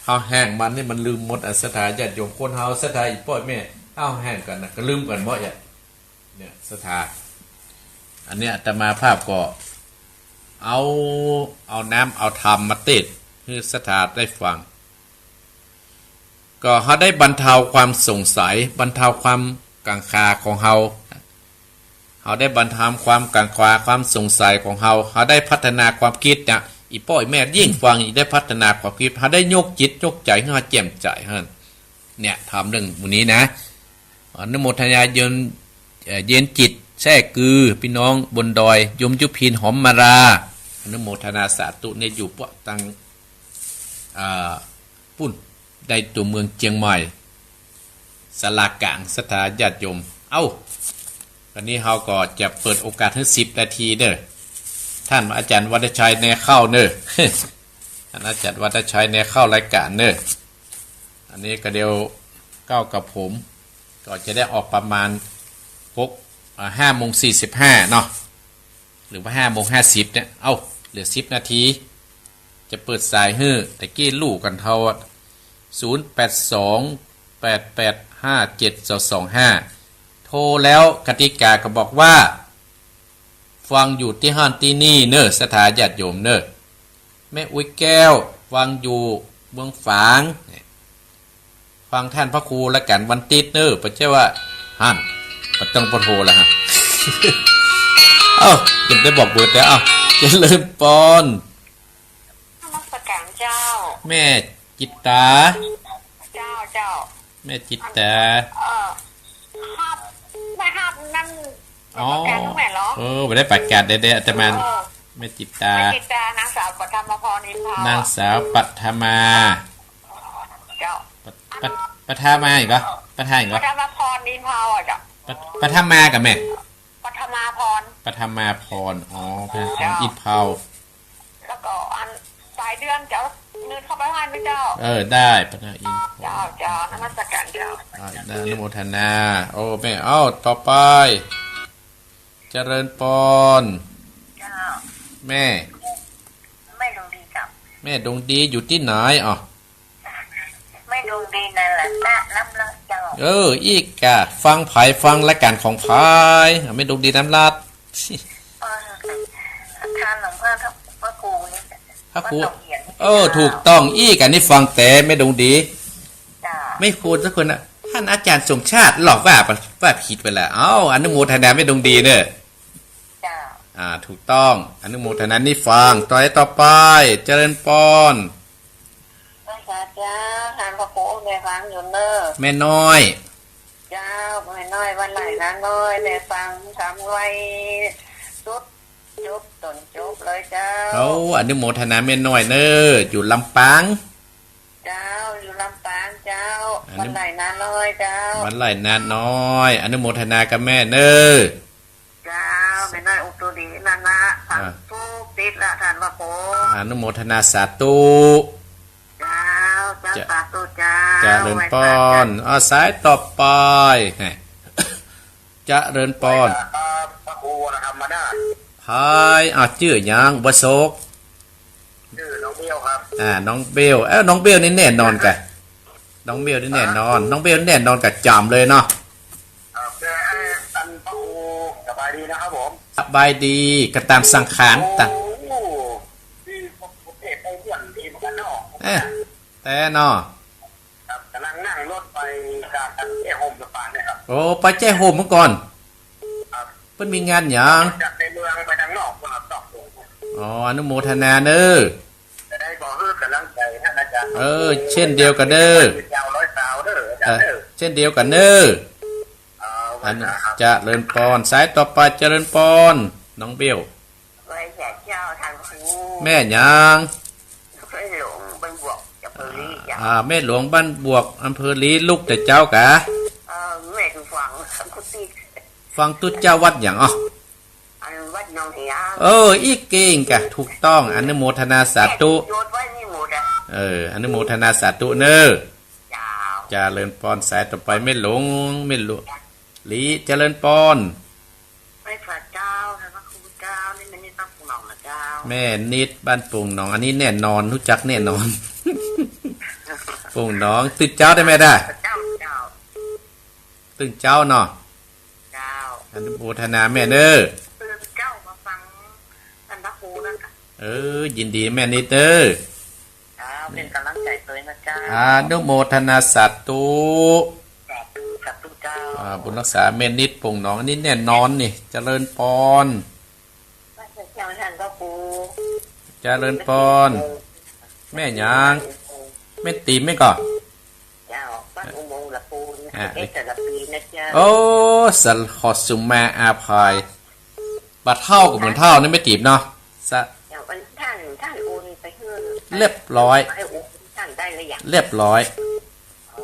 เฮาแห้งมันนี่มันลืมหมดอะ ศรัทธาญาติโยม คนเฮา ศรัทธา อี่ป้ออี่แม่ เฮาแห้งกั๋นนะ ก็ลืมกั๋นหมดอะ เนี่ย ศรัทธา อันนี้อาตมาภาพก็เอา เอาน้ำเอาธรรมมาเตศน์หื้อศรัทธาได้ฟัง ก็เฮาได้บรรเทาความสงสัย บรรเทาความกังขาของเฮา เฮาได้บรรเทาความกังขาความสงสัยของเฮา เฮาได้พัฒนาความกึ๊ดเนี่ย อี่ป้ออี่แม่ยิ่งฟังยิ่งได้พัฒนาความกึ๊ด เฮาได้ยกจิตยกใจ๋หื้อเฮาแจ่มใจ๋หื้อ เนี่ย ธรรมเรื่องหมู่นี้นะ อนุโมทนาโยม เอ่อ เย็นจิต แทร่กือ ปี้น้องบนดอย โยมยุพิน หอมมาลา อนุโมทนาสาธุ เนี่ย อยู่ปะตัง อ่า ปุ้น ได้ตั๋วเมืองเจียงใหม่ ศาลากลาง ศรัทธาญาติโยม เอ้า อันนี้เฮาก็จะเปิดโอกาสหื้อสิบนาทีเน่อ ต้านอาจ๋ารย์วัฒนชัยแนเข้าเน่อ ต้านอาจ๋ารย์วัฒนชัยแนเข้ารายก๋านเน่อ อันนี้ก็เดี่ยวก้าวกับผม ก็จะได้ออกประมาณหก อ่า ห้าโมงสี่สิบห้าเนาะ หรือว่าห้าโมงห้าสิบเนี่ย เอ้า เหลือสิบนาที จะเปิดสายหื้อ ตะกี้ลู่กั๋นเท่า ศูนย์แปดสอง แปดแปดห้าเจ็ดสองสองห้า โทรแล้วกติกาก็บอกว่า ฟังอยู่ตี้หั้นตี้นี่เน่อ ศรัทธาญาติโยมเน่อ แม่อุ๊ยแก้ว ฟังอยู่เมืองฝาง ฟังต้านพระครูละกั๋นวันติ๊ดเน่อ บ่ใจ้ว่า หั้น บ่ต้องปะโทละฮะ เอ้า ยังได้บอกเบอร์แต่ เอ้า เจริญปอน นมัสการเจ้า แม่จิตตา เจ้า เจ้า แม่จิตตา เอ่อ ฮับ ไม่ฮับนั่น อ๋อ ประกาศตรงไหนเหรอ เออ บ่ได้ประกาศ เดี๋ยว เดี๋ยวอาตมา เออ แม่จิตตา แม่จิตตา นางสาวปัทมาพร อินทร์เผา นางสาวปัทมา เจ้า ปัท- ปัท- ปัทมาอีกเหรอ ปัทมาอีกเหรอ ปัทมาพร อินทร์เผาอะเจ้า ปัท- ปัทมากับแม่ ปัทมาพร ปัทมาพร อ๋อ ปัทมาพร เจ้า อินทร์เผา แล้วก็อันสายเดือนจะเอาเงินเข้าไปให้ไหมเจ้า เออ ได้ ปัทมาอินทร์ เจ้า เจ้า นมัสการเจ้า อ่า อนุโมทนา โอ้ แม่ เอ้า ต่อไป เจริญปอน เจ้า แม่ แม่ดวงดีเจ้า แม่ดวงดีอยู่ตี้ไหน อ๋อ แม่ดวงดีในละนาดล้ำเลิศเจ้า เออ อี้กะ ฟังใผ ฟังรายก๋านของใผ อ่ะ แม่ดวงดีล้ำเลิศ เออ ท่านหลวงพ่อพระครูนี่ พระครู วัดหนองเหียง เออ เจ้า ถูกต้อง อี้กะ นี่ฟังแต๊แม่ดวงดี เจ้า ไม่ควรสักคนนะ ท่านอาจารย์สมชาติหรอกว่า ว่าผิดไปแล้ว เอ้า อนุโมทนาแม่ดวงดีเน่อ เจ้า อ่า ถูกต้อง อนุโมทนา นี่ฟัง ต่อไป ต่อไป เจริญปอน พระสาเจ้า ท่านพระครูได้ฟังอยู่เน่อ แม่น้อย เจ้า แม่น้อย บ้านไร่นาน้อย ได้ฟังธรรมไว้สุดจบต้นจบเลยเจ้า เอ้า อนุโมทนาแม่น้อยเน่อ อยู่ลำปาง เจ้า อยู่ลำปางเจ้า อนุ บ้านไร่นาน้อยเจ้า บ้านไร่นาน้อย อนุโมทนากับแม่เน่อ เจ้า แม่น้อยอุตรีนั่นนะ อ่า ฟังทุกติดละท่านพระครู อนุโมทนาสาธุ เจ้า เจ้า เจ้า สาธุเจ้า เจริญปอน ไหว้พระเจ้า อ่า สายต่อไป แหม เจริญปอน ครับ พระครูวรธรรมนาถ ไผ อ่า จื้อหยัง อุบาสก จื้อน้องเบลครับ อ่า น้องเบล เอ้า น้องเบลนี่แน่นอนกะ น้องเบลนี่แน่นอน น้องเบลนี่แน่นอนกะจ๋ำเลยเนาะ ครับ แต่ไอ้อันพระครูสบายดีนะครับผม สบายดี กะต๋ามสังขาร โอ้ ต๋าม ที่ผมเทศน์ได้ม่วนดีเหมือนกันเนาะ เอ้อ แต่เนาะ ครับ ก๋ำลังนั่งรถไปจากแจ้ห่มลำปางเนี่ยครับ โอ้ ไปแจ้ห่มเมื่อก่อน ครับ เปิ้นมีงานหยัง จากในเมืองไปทางนอกครับ นอกเมือง อ๋อ อนุโมทนาเน่อ จะได้บอกเออ ก๋ำลังใจ๋ท่านอาจารย์ เออ เช่นเดียวกั๋นเน่อ เจ้าร้อยสาวเน่อ อาจารย์เน่อ เออ เช่นเดียวกั๋นเน่อ เอา อัน ไว้นะครับ เจริญปอน สายต่อไป เจริญปอน น้องเบล ไหว้พระเจ้าท่านครู แม่หยัง แม่หลวงบ้านบวก อำเภอลี้เจ้า อ่า แม่หลวงบ้านบวก อำเภอลี้ ลูกแต่เจ๊ากะ เออ แม่อยู่ฝั่งกุฏิ ฝั่งตุ๊เจ้าวัดหยัง อ๋อ อันวัดหนองเหียง เออ อี้เก่งกะ ถูกต้อง อนุโมทนาสาธุ โยนไว้นี่หมดอะ เออ อนุโมทนาสาธุเน่อ เจ้า เจริญปอน สายต่อไป แม่หลวง แม่หลวง ลี้ เจริญปอน ไหว้พระเจ้า ท่านพระครูเจ้า นี่แม่นิดบ้านโป่งหนองนะเจ้า แม่นิดบ้านโป่งหนอง อันนี้แน่นอน ฮู้จักแน่นอน โป่งหนอง ตื่นเจ๊าได้ไหมด้า เจ้า เจ้า ตื่นเจ๊าเนาะ เจ้า อนุโมทนาแม่เน่อ ตื่นเจ้ามาฟังท่านพระครูนั่นน่ะ เออ ยินดีแม่นิดเน่อ เจ้า เป๋นก๋ำลังใจ๋ตวยนะเจ้า อนุโมทนาสาธุ สาธุ สาธุเจ้า อ่า บุญรักษาแม่นิดโป่งหนอง อันนี้แน่นอนนี่ เจริญปอน พระเจ้าท่านพระครู เจริญปอน แม่หยัง แม่ตี๋มแม่ก่อ เจ้า วัดอุโมงค์ละปูน อ่า เอสระพีนะเจ้า โอ้ สะ ขอสุมาอาภัย บ่าเฒ่าก็เหมือนเฒ่านี่แม่ตี๋มเนาะ สะ เจ้า ท่าน ท่านโอนไปหื้อ เรียบร้อย ให้โอนท่านได้หรือยัง เรียบร้อย อ๋อ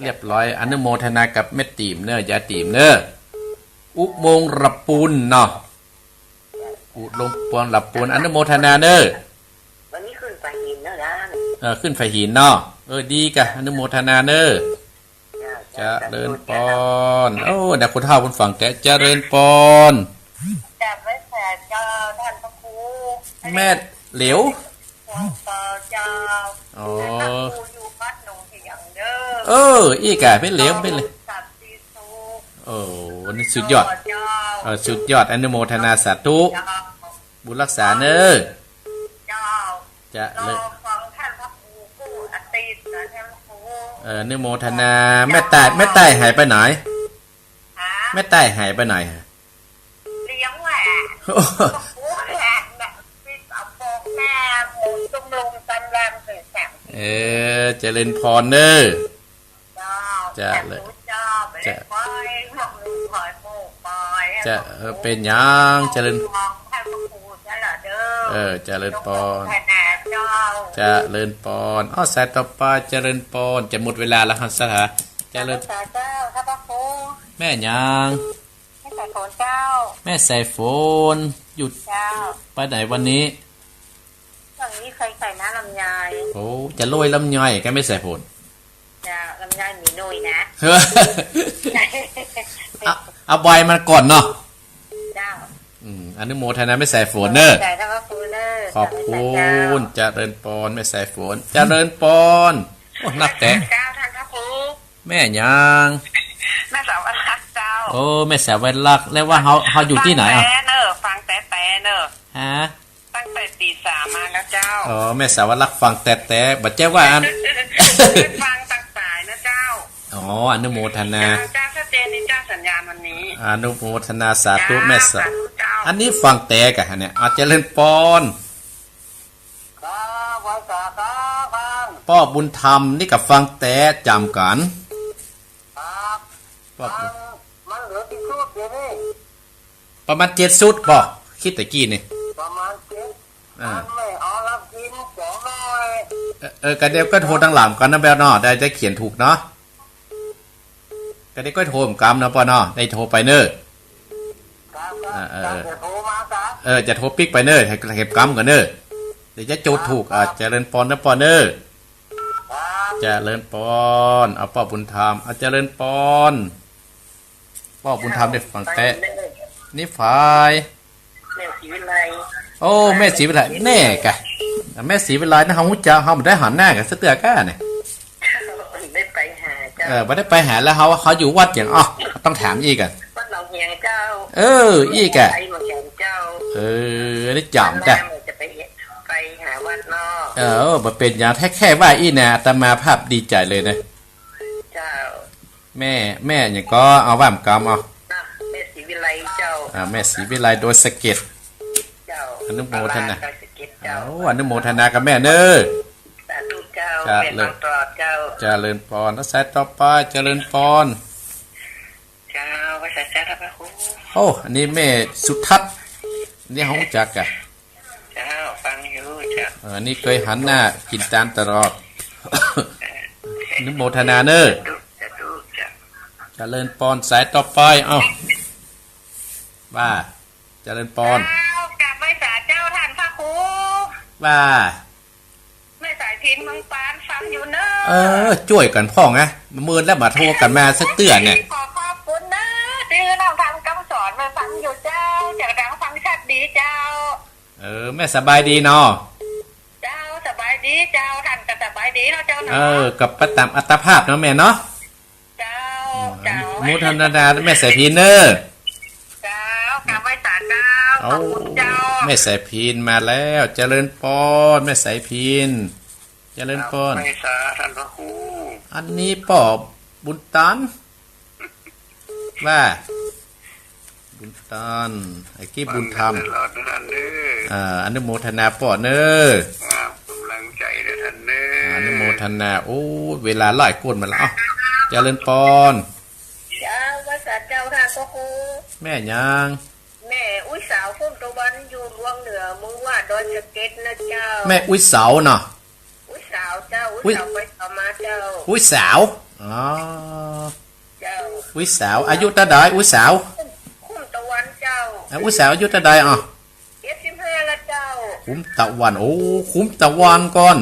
เรียบร้อย อนุโมทนากับแม่ตี๋มเน่อ ยายตี๋มเน่อ อุโมงค์ละปูนเนาะ อุโมงค์ละปูน อนุโมทนาเน่อ วันนี้ขึ้นฝายหินแล้วนะ เออ ขึ้นฝายหินเนาะ เออ ดีกะ อนุโมทนาเน่อ เจ้า เจริญปอน โอ้ เดี๋ยวคนเฒ่าคนฟังแก เจริญปอน กราบไหว้สาเจ้าท่านพระครู แม่เหลียว เจ้า อ๋อ ท่านพระครูอยู่วัดหนองเหียงเด้อ เออ อี้กะ แม่เหลียว แม่เหลียว สันติสุข โอ้ นี่สุดยอด เจ้า เออ สุดยอด อนุโมทนาสาธุ เจ้า บุญรักษาเน่อ เจ้า จะ รอ เลิก ฟังท่านพระครูกู้อาทิตย์นะท่านพระครู เออ อนุโมทนา แม่ใต้ แม่ใต้หายไปไหน ฮะ แม่ใต้หายไปไหนฮะ เลี้ยงแหละ โอ้โห แหละ แบบ ปิดเอาบอกแม่หมุนตุ้มลุงตำรามสื่อสาร เออ เจริญปอนเน่อ เจ้า จะ สาธุเจ้า ไป จะ ปล่อยหมอกหนึ่งปล่อยหมู่ปล่อย จะ เออ เป๋นหยัง เจริญ ให้พระครูนั่นแหละเด้อ เออ เจริญปอน ขนาดเจ้า เจริญปอน อ้อ สายต่อไป เจริญปอน จะหมดเวลาแล้วครับ สถา เจริญ สาธุเจ้า ท่านพระครู แม่หยัง แม่สายฝนเจ้า แม่สายฝน หยุด เจ้า ไปไหนวันนี้ วันนี้ใครใส่น้ำลำไย โอ้ จะโรยลำไยแกแม่สายฝน ได้มีหน่อยนะ เอา เอาใบมันก่อนเนาะ เจ้า อืม อนุโมทนาแม่สายฝนเนอะ ขอบใจเจ้าพระคุณเนอะ ขอบคุณ เจ้า เจริญปอน แม่สายฝน เจริญปอน โอ้ นักแต๊ เจ้า ท่านพระครู แม่หยัง แม่สาวรักเจ้า โอ้ แม่สาวรัก แล้วว่าเฮา เฮาอยู่ตี้ไหนอ่ะ ฟังแต๊เนอะ ฟังแต๊ๆเนอะ ฮะ ตั้งแต่ตีสามมาแล้วเจ้า อ๋อ แม่สาวรักฟังแต๊ๆ บ่ใจ้ว่าอัน ฟังตั้งสายนะเจ้า อ๋อ อนุโมทนา เจ้า เจ้า ชัดเจนนี่เจ้า สัญญาณวันนี้ อนุโมทนาสาธุ เจ้า แม่สาว สาธุเจ้า อันนี้ฟังแต๊ก่ะเนี่ย อ่ะ เจริญปอน ครับ ไหว้สาครับท่าน ป้อบุญธรรมนี่ก็ฟังแต๊จ๋ำกั๋น ครับ ป้อบุญ มันเหลือกี่ชุดเดี๋ยวนี้ ประมาณเจ็ดชุดบ่ คิดตะกี้นี่ ประมาณเจ็ด อ่า มันไม่เอาละพิมพ์สองหน่อย เออ เออ ก็เดี๋ยวก็โทรตังหลังก่อนนะแบลเนาะ ได้ ได้เขียนถูกเนาะ ก็เดี๋ยวก็โทรกำเนาะป้อเนาะ ได้โทรไปเนอะ ครับ ครับ อ่า เออ ครับ เดี๋ยวโทรมาครับ เออ จะโทรปิ๊กไปเนอะ ให้เก็บกำก่อนเนอะ เดี๋ยวจะจดถูก อ่า ครับ เจริญปอนนะป้อเนอะ ครับ เจริญปอน เอาป้อบุญธรรม เอาเจริญปอน ป้อบุญธรรมได้ฟังแต๊ นี่ฝ่าย แม่ศรีวิไล โอ้ แม่ศรีวิไล แน่กะ แม่ศรีวิไลนะ เฮาฮู้จัก เฮาบ่ได้หันหน้ากั๋นสักเตื้อก้าเนี่ย ได้ไปหาเจ้า เออ บ่ได้ไปหาแล้ว เฮา เฮาอยู่วัดหยัง อ้อ ต้องถามอี้ก่ะ วัดหนองเหียงเจ้า เออ อี้ก่ะ ไปเหมือนกันเจ้า เออ ได้จ๋ำจ้ะ จะไป ไปหาวัดนอก เออ บ่เป๋นหยัง แต๊แค่ว่าอี้นะ อาตมาภาพดีใจ๋เลยนะ เจ้า แม่ แม่หยังก็ เอาว่ากำเอา อ่ะ แม่ศรีวิไลเจ้า อ่า แม่ศรีวิไลดอยสะเก็ด เจ้า อนุโมทนา ดอยสะเก็ดเจ้า โอ้ อนุโมทนากับแม่เนอะ สาธุเจ้า เจริญ แม่ฟังตลอดเจ้า เจริญปอน แล้วสายต่อไป เจริญปอน เจ้า ไหว้สาเจ้าพระครู โอ้ อันนี้แม่สุทัศน์ นี่ฮู้จักกะ เจ้า ฟังอยู่เจ้า เออ นี่เกยหันหน้ากิ๋นตานตลอด อนุโมทนาเนอะ สาธุ สาธุเจ้า เจริญปอน สายต่อไป เอ้า ว่า เจริญปอน เจ้า กราบไหว้สาเจ้าท่านพระครู ว่า แม่สายพินเมืองปานฟังอยู่เนอะ เออ จ้วยกั๋นพ่องนะ เมินแล้วบ่โทรกั๋นมาสักเตื้อเนี่ย ขอขอบคุณเนอะ ตี้น้องทำกำสอนมาฟังอยู่เจ้า เจ้าดังฟังชัดดีเจ้า เออ แม่สบายดีเนาะ เจ้า สบายดีเจ้า ท่านก็สบายดีเนาะเจ้าเนาะ เออ ก็ไปต๋ามอัตภาพเนาะแม่เนาะ เจ้า เจ้า อนุโมทนาแม่สายพินเนอะ เจ้า กราบไหว้สาเจ้า โอ้ ขอบคุณเจ้า แม่สายพินมาแล้ว เจริญปอน แม่สายพิน เจริญปอน กราบไหว้สาท่านพระครู อันนี้ป้อบุญตัน ว่า บุญตัน ไอ้กี้บุญธรรม ฟังตลอดนะท่านเด้อ อ่า อนุโมทนาป้อเนอะ ครับ ก๋ำลังใจ๋นะท่านเด้อ อนุโมทนา โอ้ เวลาหลายก้นมาแล้ว เอ้า เจริญปอน เจ้า ไหว้สาเจ้าท่านพระครู แม่หยัง แม่อุ๊ยสาว คุ้มตะวัน อยู่ลวงเหนือ เมืองว่าดอยสะเก็ดนะเจ้า แม่อุ๊ยสาวเนาะ อุ๊ยสาวเจ้า อุ๊ย อุ๊ยสาวไปสาวมาเจ้า อุ๊ยสาว อ๋อ เจ้า อุ๊ยสาว อายุเต้าใดอุ๊ยสาว คุ้มตะวันเจ้า อ่ะ อุ๊ยสาวอายุเต้าใดอ่ะ เจ็ดสิบห้าแล้วเจ้า คุ้มตะวัน โอ้ คุ้มตะวันก่อน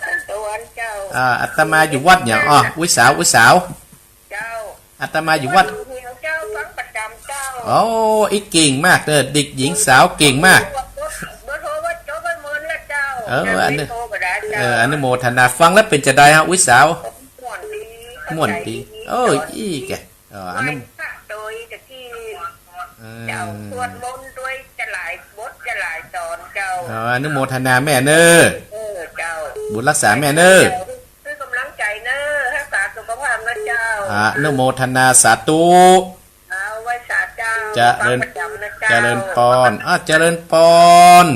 คุ้มตะวันเจ้า อ่า อาตมาอยู่วัดหยังอ่ะ อุ๊ยสาว อุ๊ยสาว เจ้า อาตมาอยู่วัด วัดหนองเหียงเจ้า ฟังประจ๋ำเจ้า โอ้ อีเก่งมากเด้อ เด็กหญิงสาวเก่งมาก เบอร์โทรว่าจดไว้หมดแล้วเจ้า เออ อันนี้ โทรก็ได้เจ้า เออ อนุโมทนา ฟังแล้วเป๋นจาใดฮะ อุ๊ยสาว ม่วนดี ม่วนดี เข้าใจ๋ดี เออ อีกอะ เออ อนุ ไหว้พระโดยตะกี้ เออ เจ้า สวดมนต์ด้วย จะหลายบท จะหลายต๋อนเจ้า เออ อนุโมทนาแม่เนอะ เออ เจ้า บุญรักษาแม่เนอะ เจ้า ช่วยก๋ำลังใจ๋เนอะ รักษาสุขภาพนะเจ้า อนุโมทนาสาธุ เอา ไหว้สาเจ้า เจริญ ฟังประจ๋ำนะเจ้า เจริญปอน อ่ะ เจริญปอน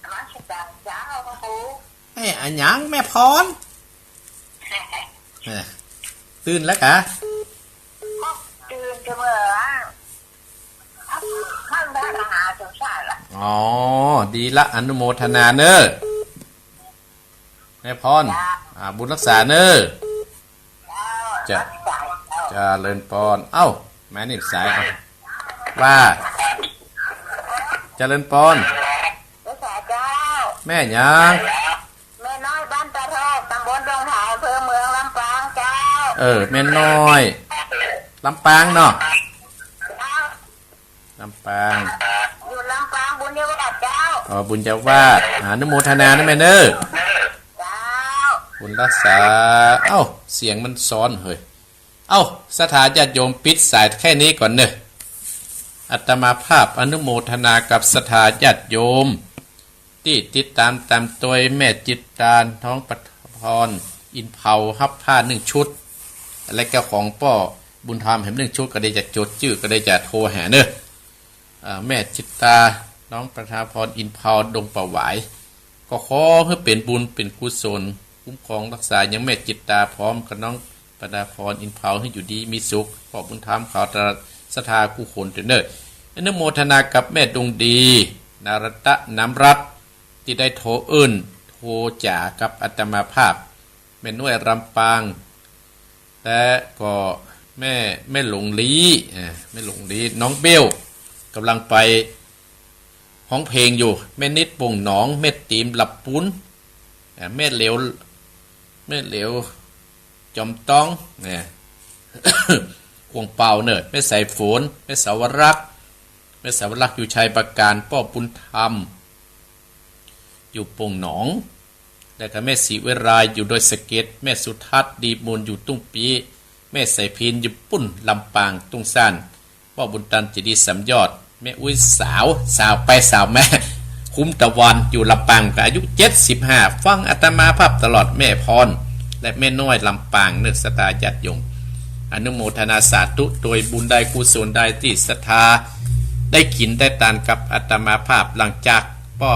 นมัสก๋านเจ้าพระครู แม่อะหยังแม่พร เออ ตื่นแล้วกะ ตื่นเสมอ ท่านพระมหาสงสารละ อ๋อ ดีละ อนุโมทนาเนอะ แม่พร จ้า อ่า บุญรักษาเนอะ เจ้า เจริญปอน เอ้า มานี่สาย เอ้า ว่า เจริญปอน รักษาเจ้า แม่หยัง แม่น้อยบ้านตาทอก ตำบลดงหาย อำเภอเมือง เออ แม่น้อย ลำปางเนาะ ลำปาง อยู่ลำปางบุญญาวาสเจ้า อ๋อ บุญญาวาส อนุโมทนานะแม่เนอะ เจ้า บุญรักษา เอ้า เสียงมันซ้อนเฮ้ย เอ้า ศรัทธาญาติโยมปิดสายแค่นี้ก่อนเนอะ อาตมาภาพอนุโมทนากับศรัทธาญาติโยม ตี้ติดต๋ามต๋ามตวยแม่จิตตา น้องประภาพร อินเผา ฮับผ้านึ่งชุด และก็ของป้อบุญธรรมแหมนึ่งชุด ก็ได้จะจดจื้อ ก็ได้จะโทรหาเนอะ อ่า แม่จิตตา น้องประภาพร อินเผา ดงป่าหวาย ก็ขอหื้อเป๋นบุญเป๋นกุศล คุ้มครองรักษายังแม่จิตตาพร้อมกับน้องประภาพร อินเผา หื้ออยู่ดีมีสุข ป้อบุญธรรมเขาตลอดศรัทธากู้คนเต๊อะเนอะ อนุโมทนากับแม่ดวงดี นารตะน้ำรัตน์ ตี้ได้โทรเอิ้นโทรจ๋ากับอาตมาภาพ แม่น้อยลำปาง และก็แม่ แม่หลงลี้ อ่า แม่หลงลี้ น้องเบล ก่ำลังไปฮ้องเพลงอยู่ แม่นิดโป่งหนอง แม่ตี๋มหลับปูน อ่า แม่เหลียว แม่เหลียว จอมต้อง เนี่ย กวางเปาเนอะ แม่สายฝน แม่สาวรักษ์ แม่สาวรักษ์อยู่ชัยปราการ ป้อบุญธรรม อยู่โป่งหนอง แล้วก็แม่ศรีวิไลอยู่ดอยสะเก็ด แม่สุทัศน์ ดีมูลอยู่ตุ้งปี้ แม่สายพิณอยู่ปุ้นลำปางตุ้งซ่าน ป้อบุญตัน เจดีย์สามยอด แม่อุ๊ยสาว สาวไปสาวมา คุ้มตะวันอยู่ลำปาง ก็อายุเจ็ดสิบห้า ฟังอาตมาภาพตลอด แม่พร และแม่น้อยลำปางเนอะ ศรัทธาญาติโยม อนุโมทนาสาธุตวยบุญได้กุศลได้ตี้ศรัทธา ได้กิ๋นได้ตานกับอาตมาภาพ หลังจากป้อ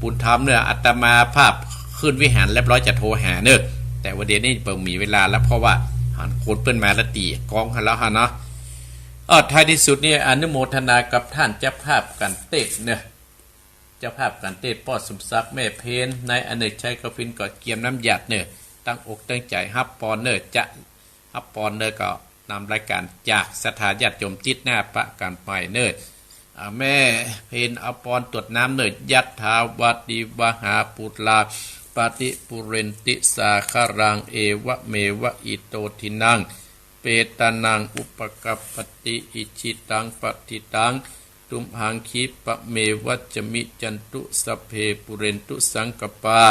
บุญธรรมเนอะ อาตมาภาพขึ้นวิหารเรียบร้อยจะโทรหาเนอะ แต่ว่าเดี๋ยวนี้บ่มีเวลาแล้ว เพราะว่าหันคนเปิ้นมาละตีก้องหั้นแล้วฮะเนาะ เออ ท้ายที่สุดนี่อนุโมทนากับต้านเจ้าภาพก๋านเตศน์เนอะ เจ้าภาพก๋านเตศน์ป้อสมศักดิ์ แม่เพน นายอเนกชัย กาวิน ก็เกียมน้ำหยาดเนอะ ตั้งอกตั้งใจ๋ฮับปอนเนอะ จะฮับปอนเนอะ ก็นำรายก๋านจากศรัทธาญาติโยมติ๊ดหน้าปะกั๋นไปเนอะ อ่า แม่เพนเอาปอนตรวจน้ำเนอะ ยัตถา วาริวหา ปูรา ปะริปูเรนติ สาคะรัง เอวะเมวะ อิโต ทินัง เปตานัง อุปะกัปปะติ อิจฉิตัง ปะฏิตัง ตุมหัง ขีปะเมวะสะมิชฌันตุ สัพเพ ปูเรนตุ สังกัปปา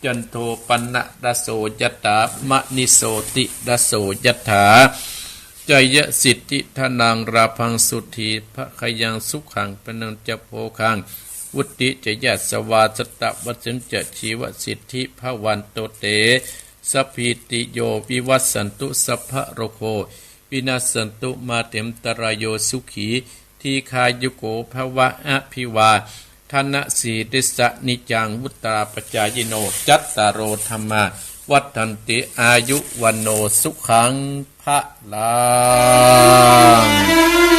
จันโท ปะนะระโส ยะถา มะณิโชติระโส ยะถา ชัยสิทธิ ธนัง ลาภัง สุธี พะคะยัง สุขัง พะลัง จะ โภคัง วุตติ จะ ยะสะวา สะตะวัสสิง จะ ชีวสิทธิ ภะวันโต เต สัพพีติโย วิวัสสันตุ สัพพะโรโค วินัสสันตุ มา เต อันตะราโย สุขี ทีฆายุโก ภะวะ อะภิวาทะนะสีลิสสะ นิจจัง วุตตราปะจายิโน จัตตาโร ธัมมา วัฑฒันติ อายุ วัณโณ สุขัง พะลัง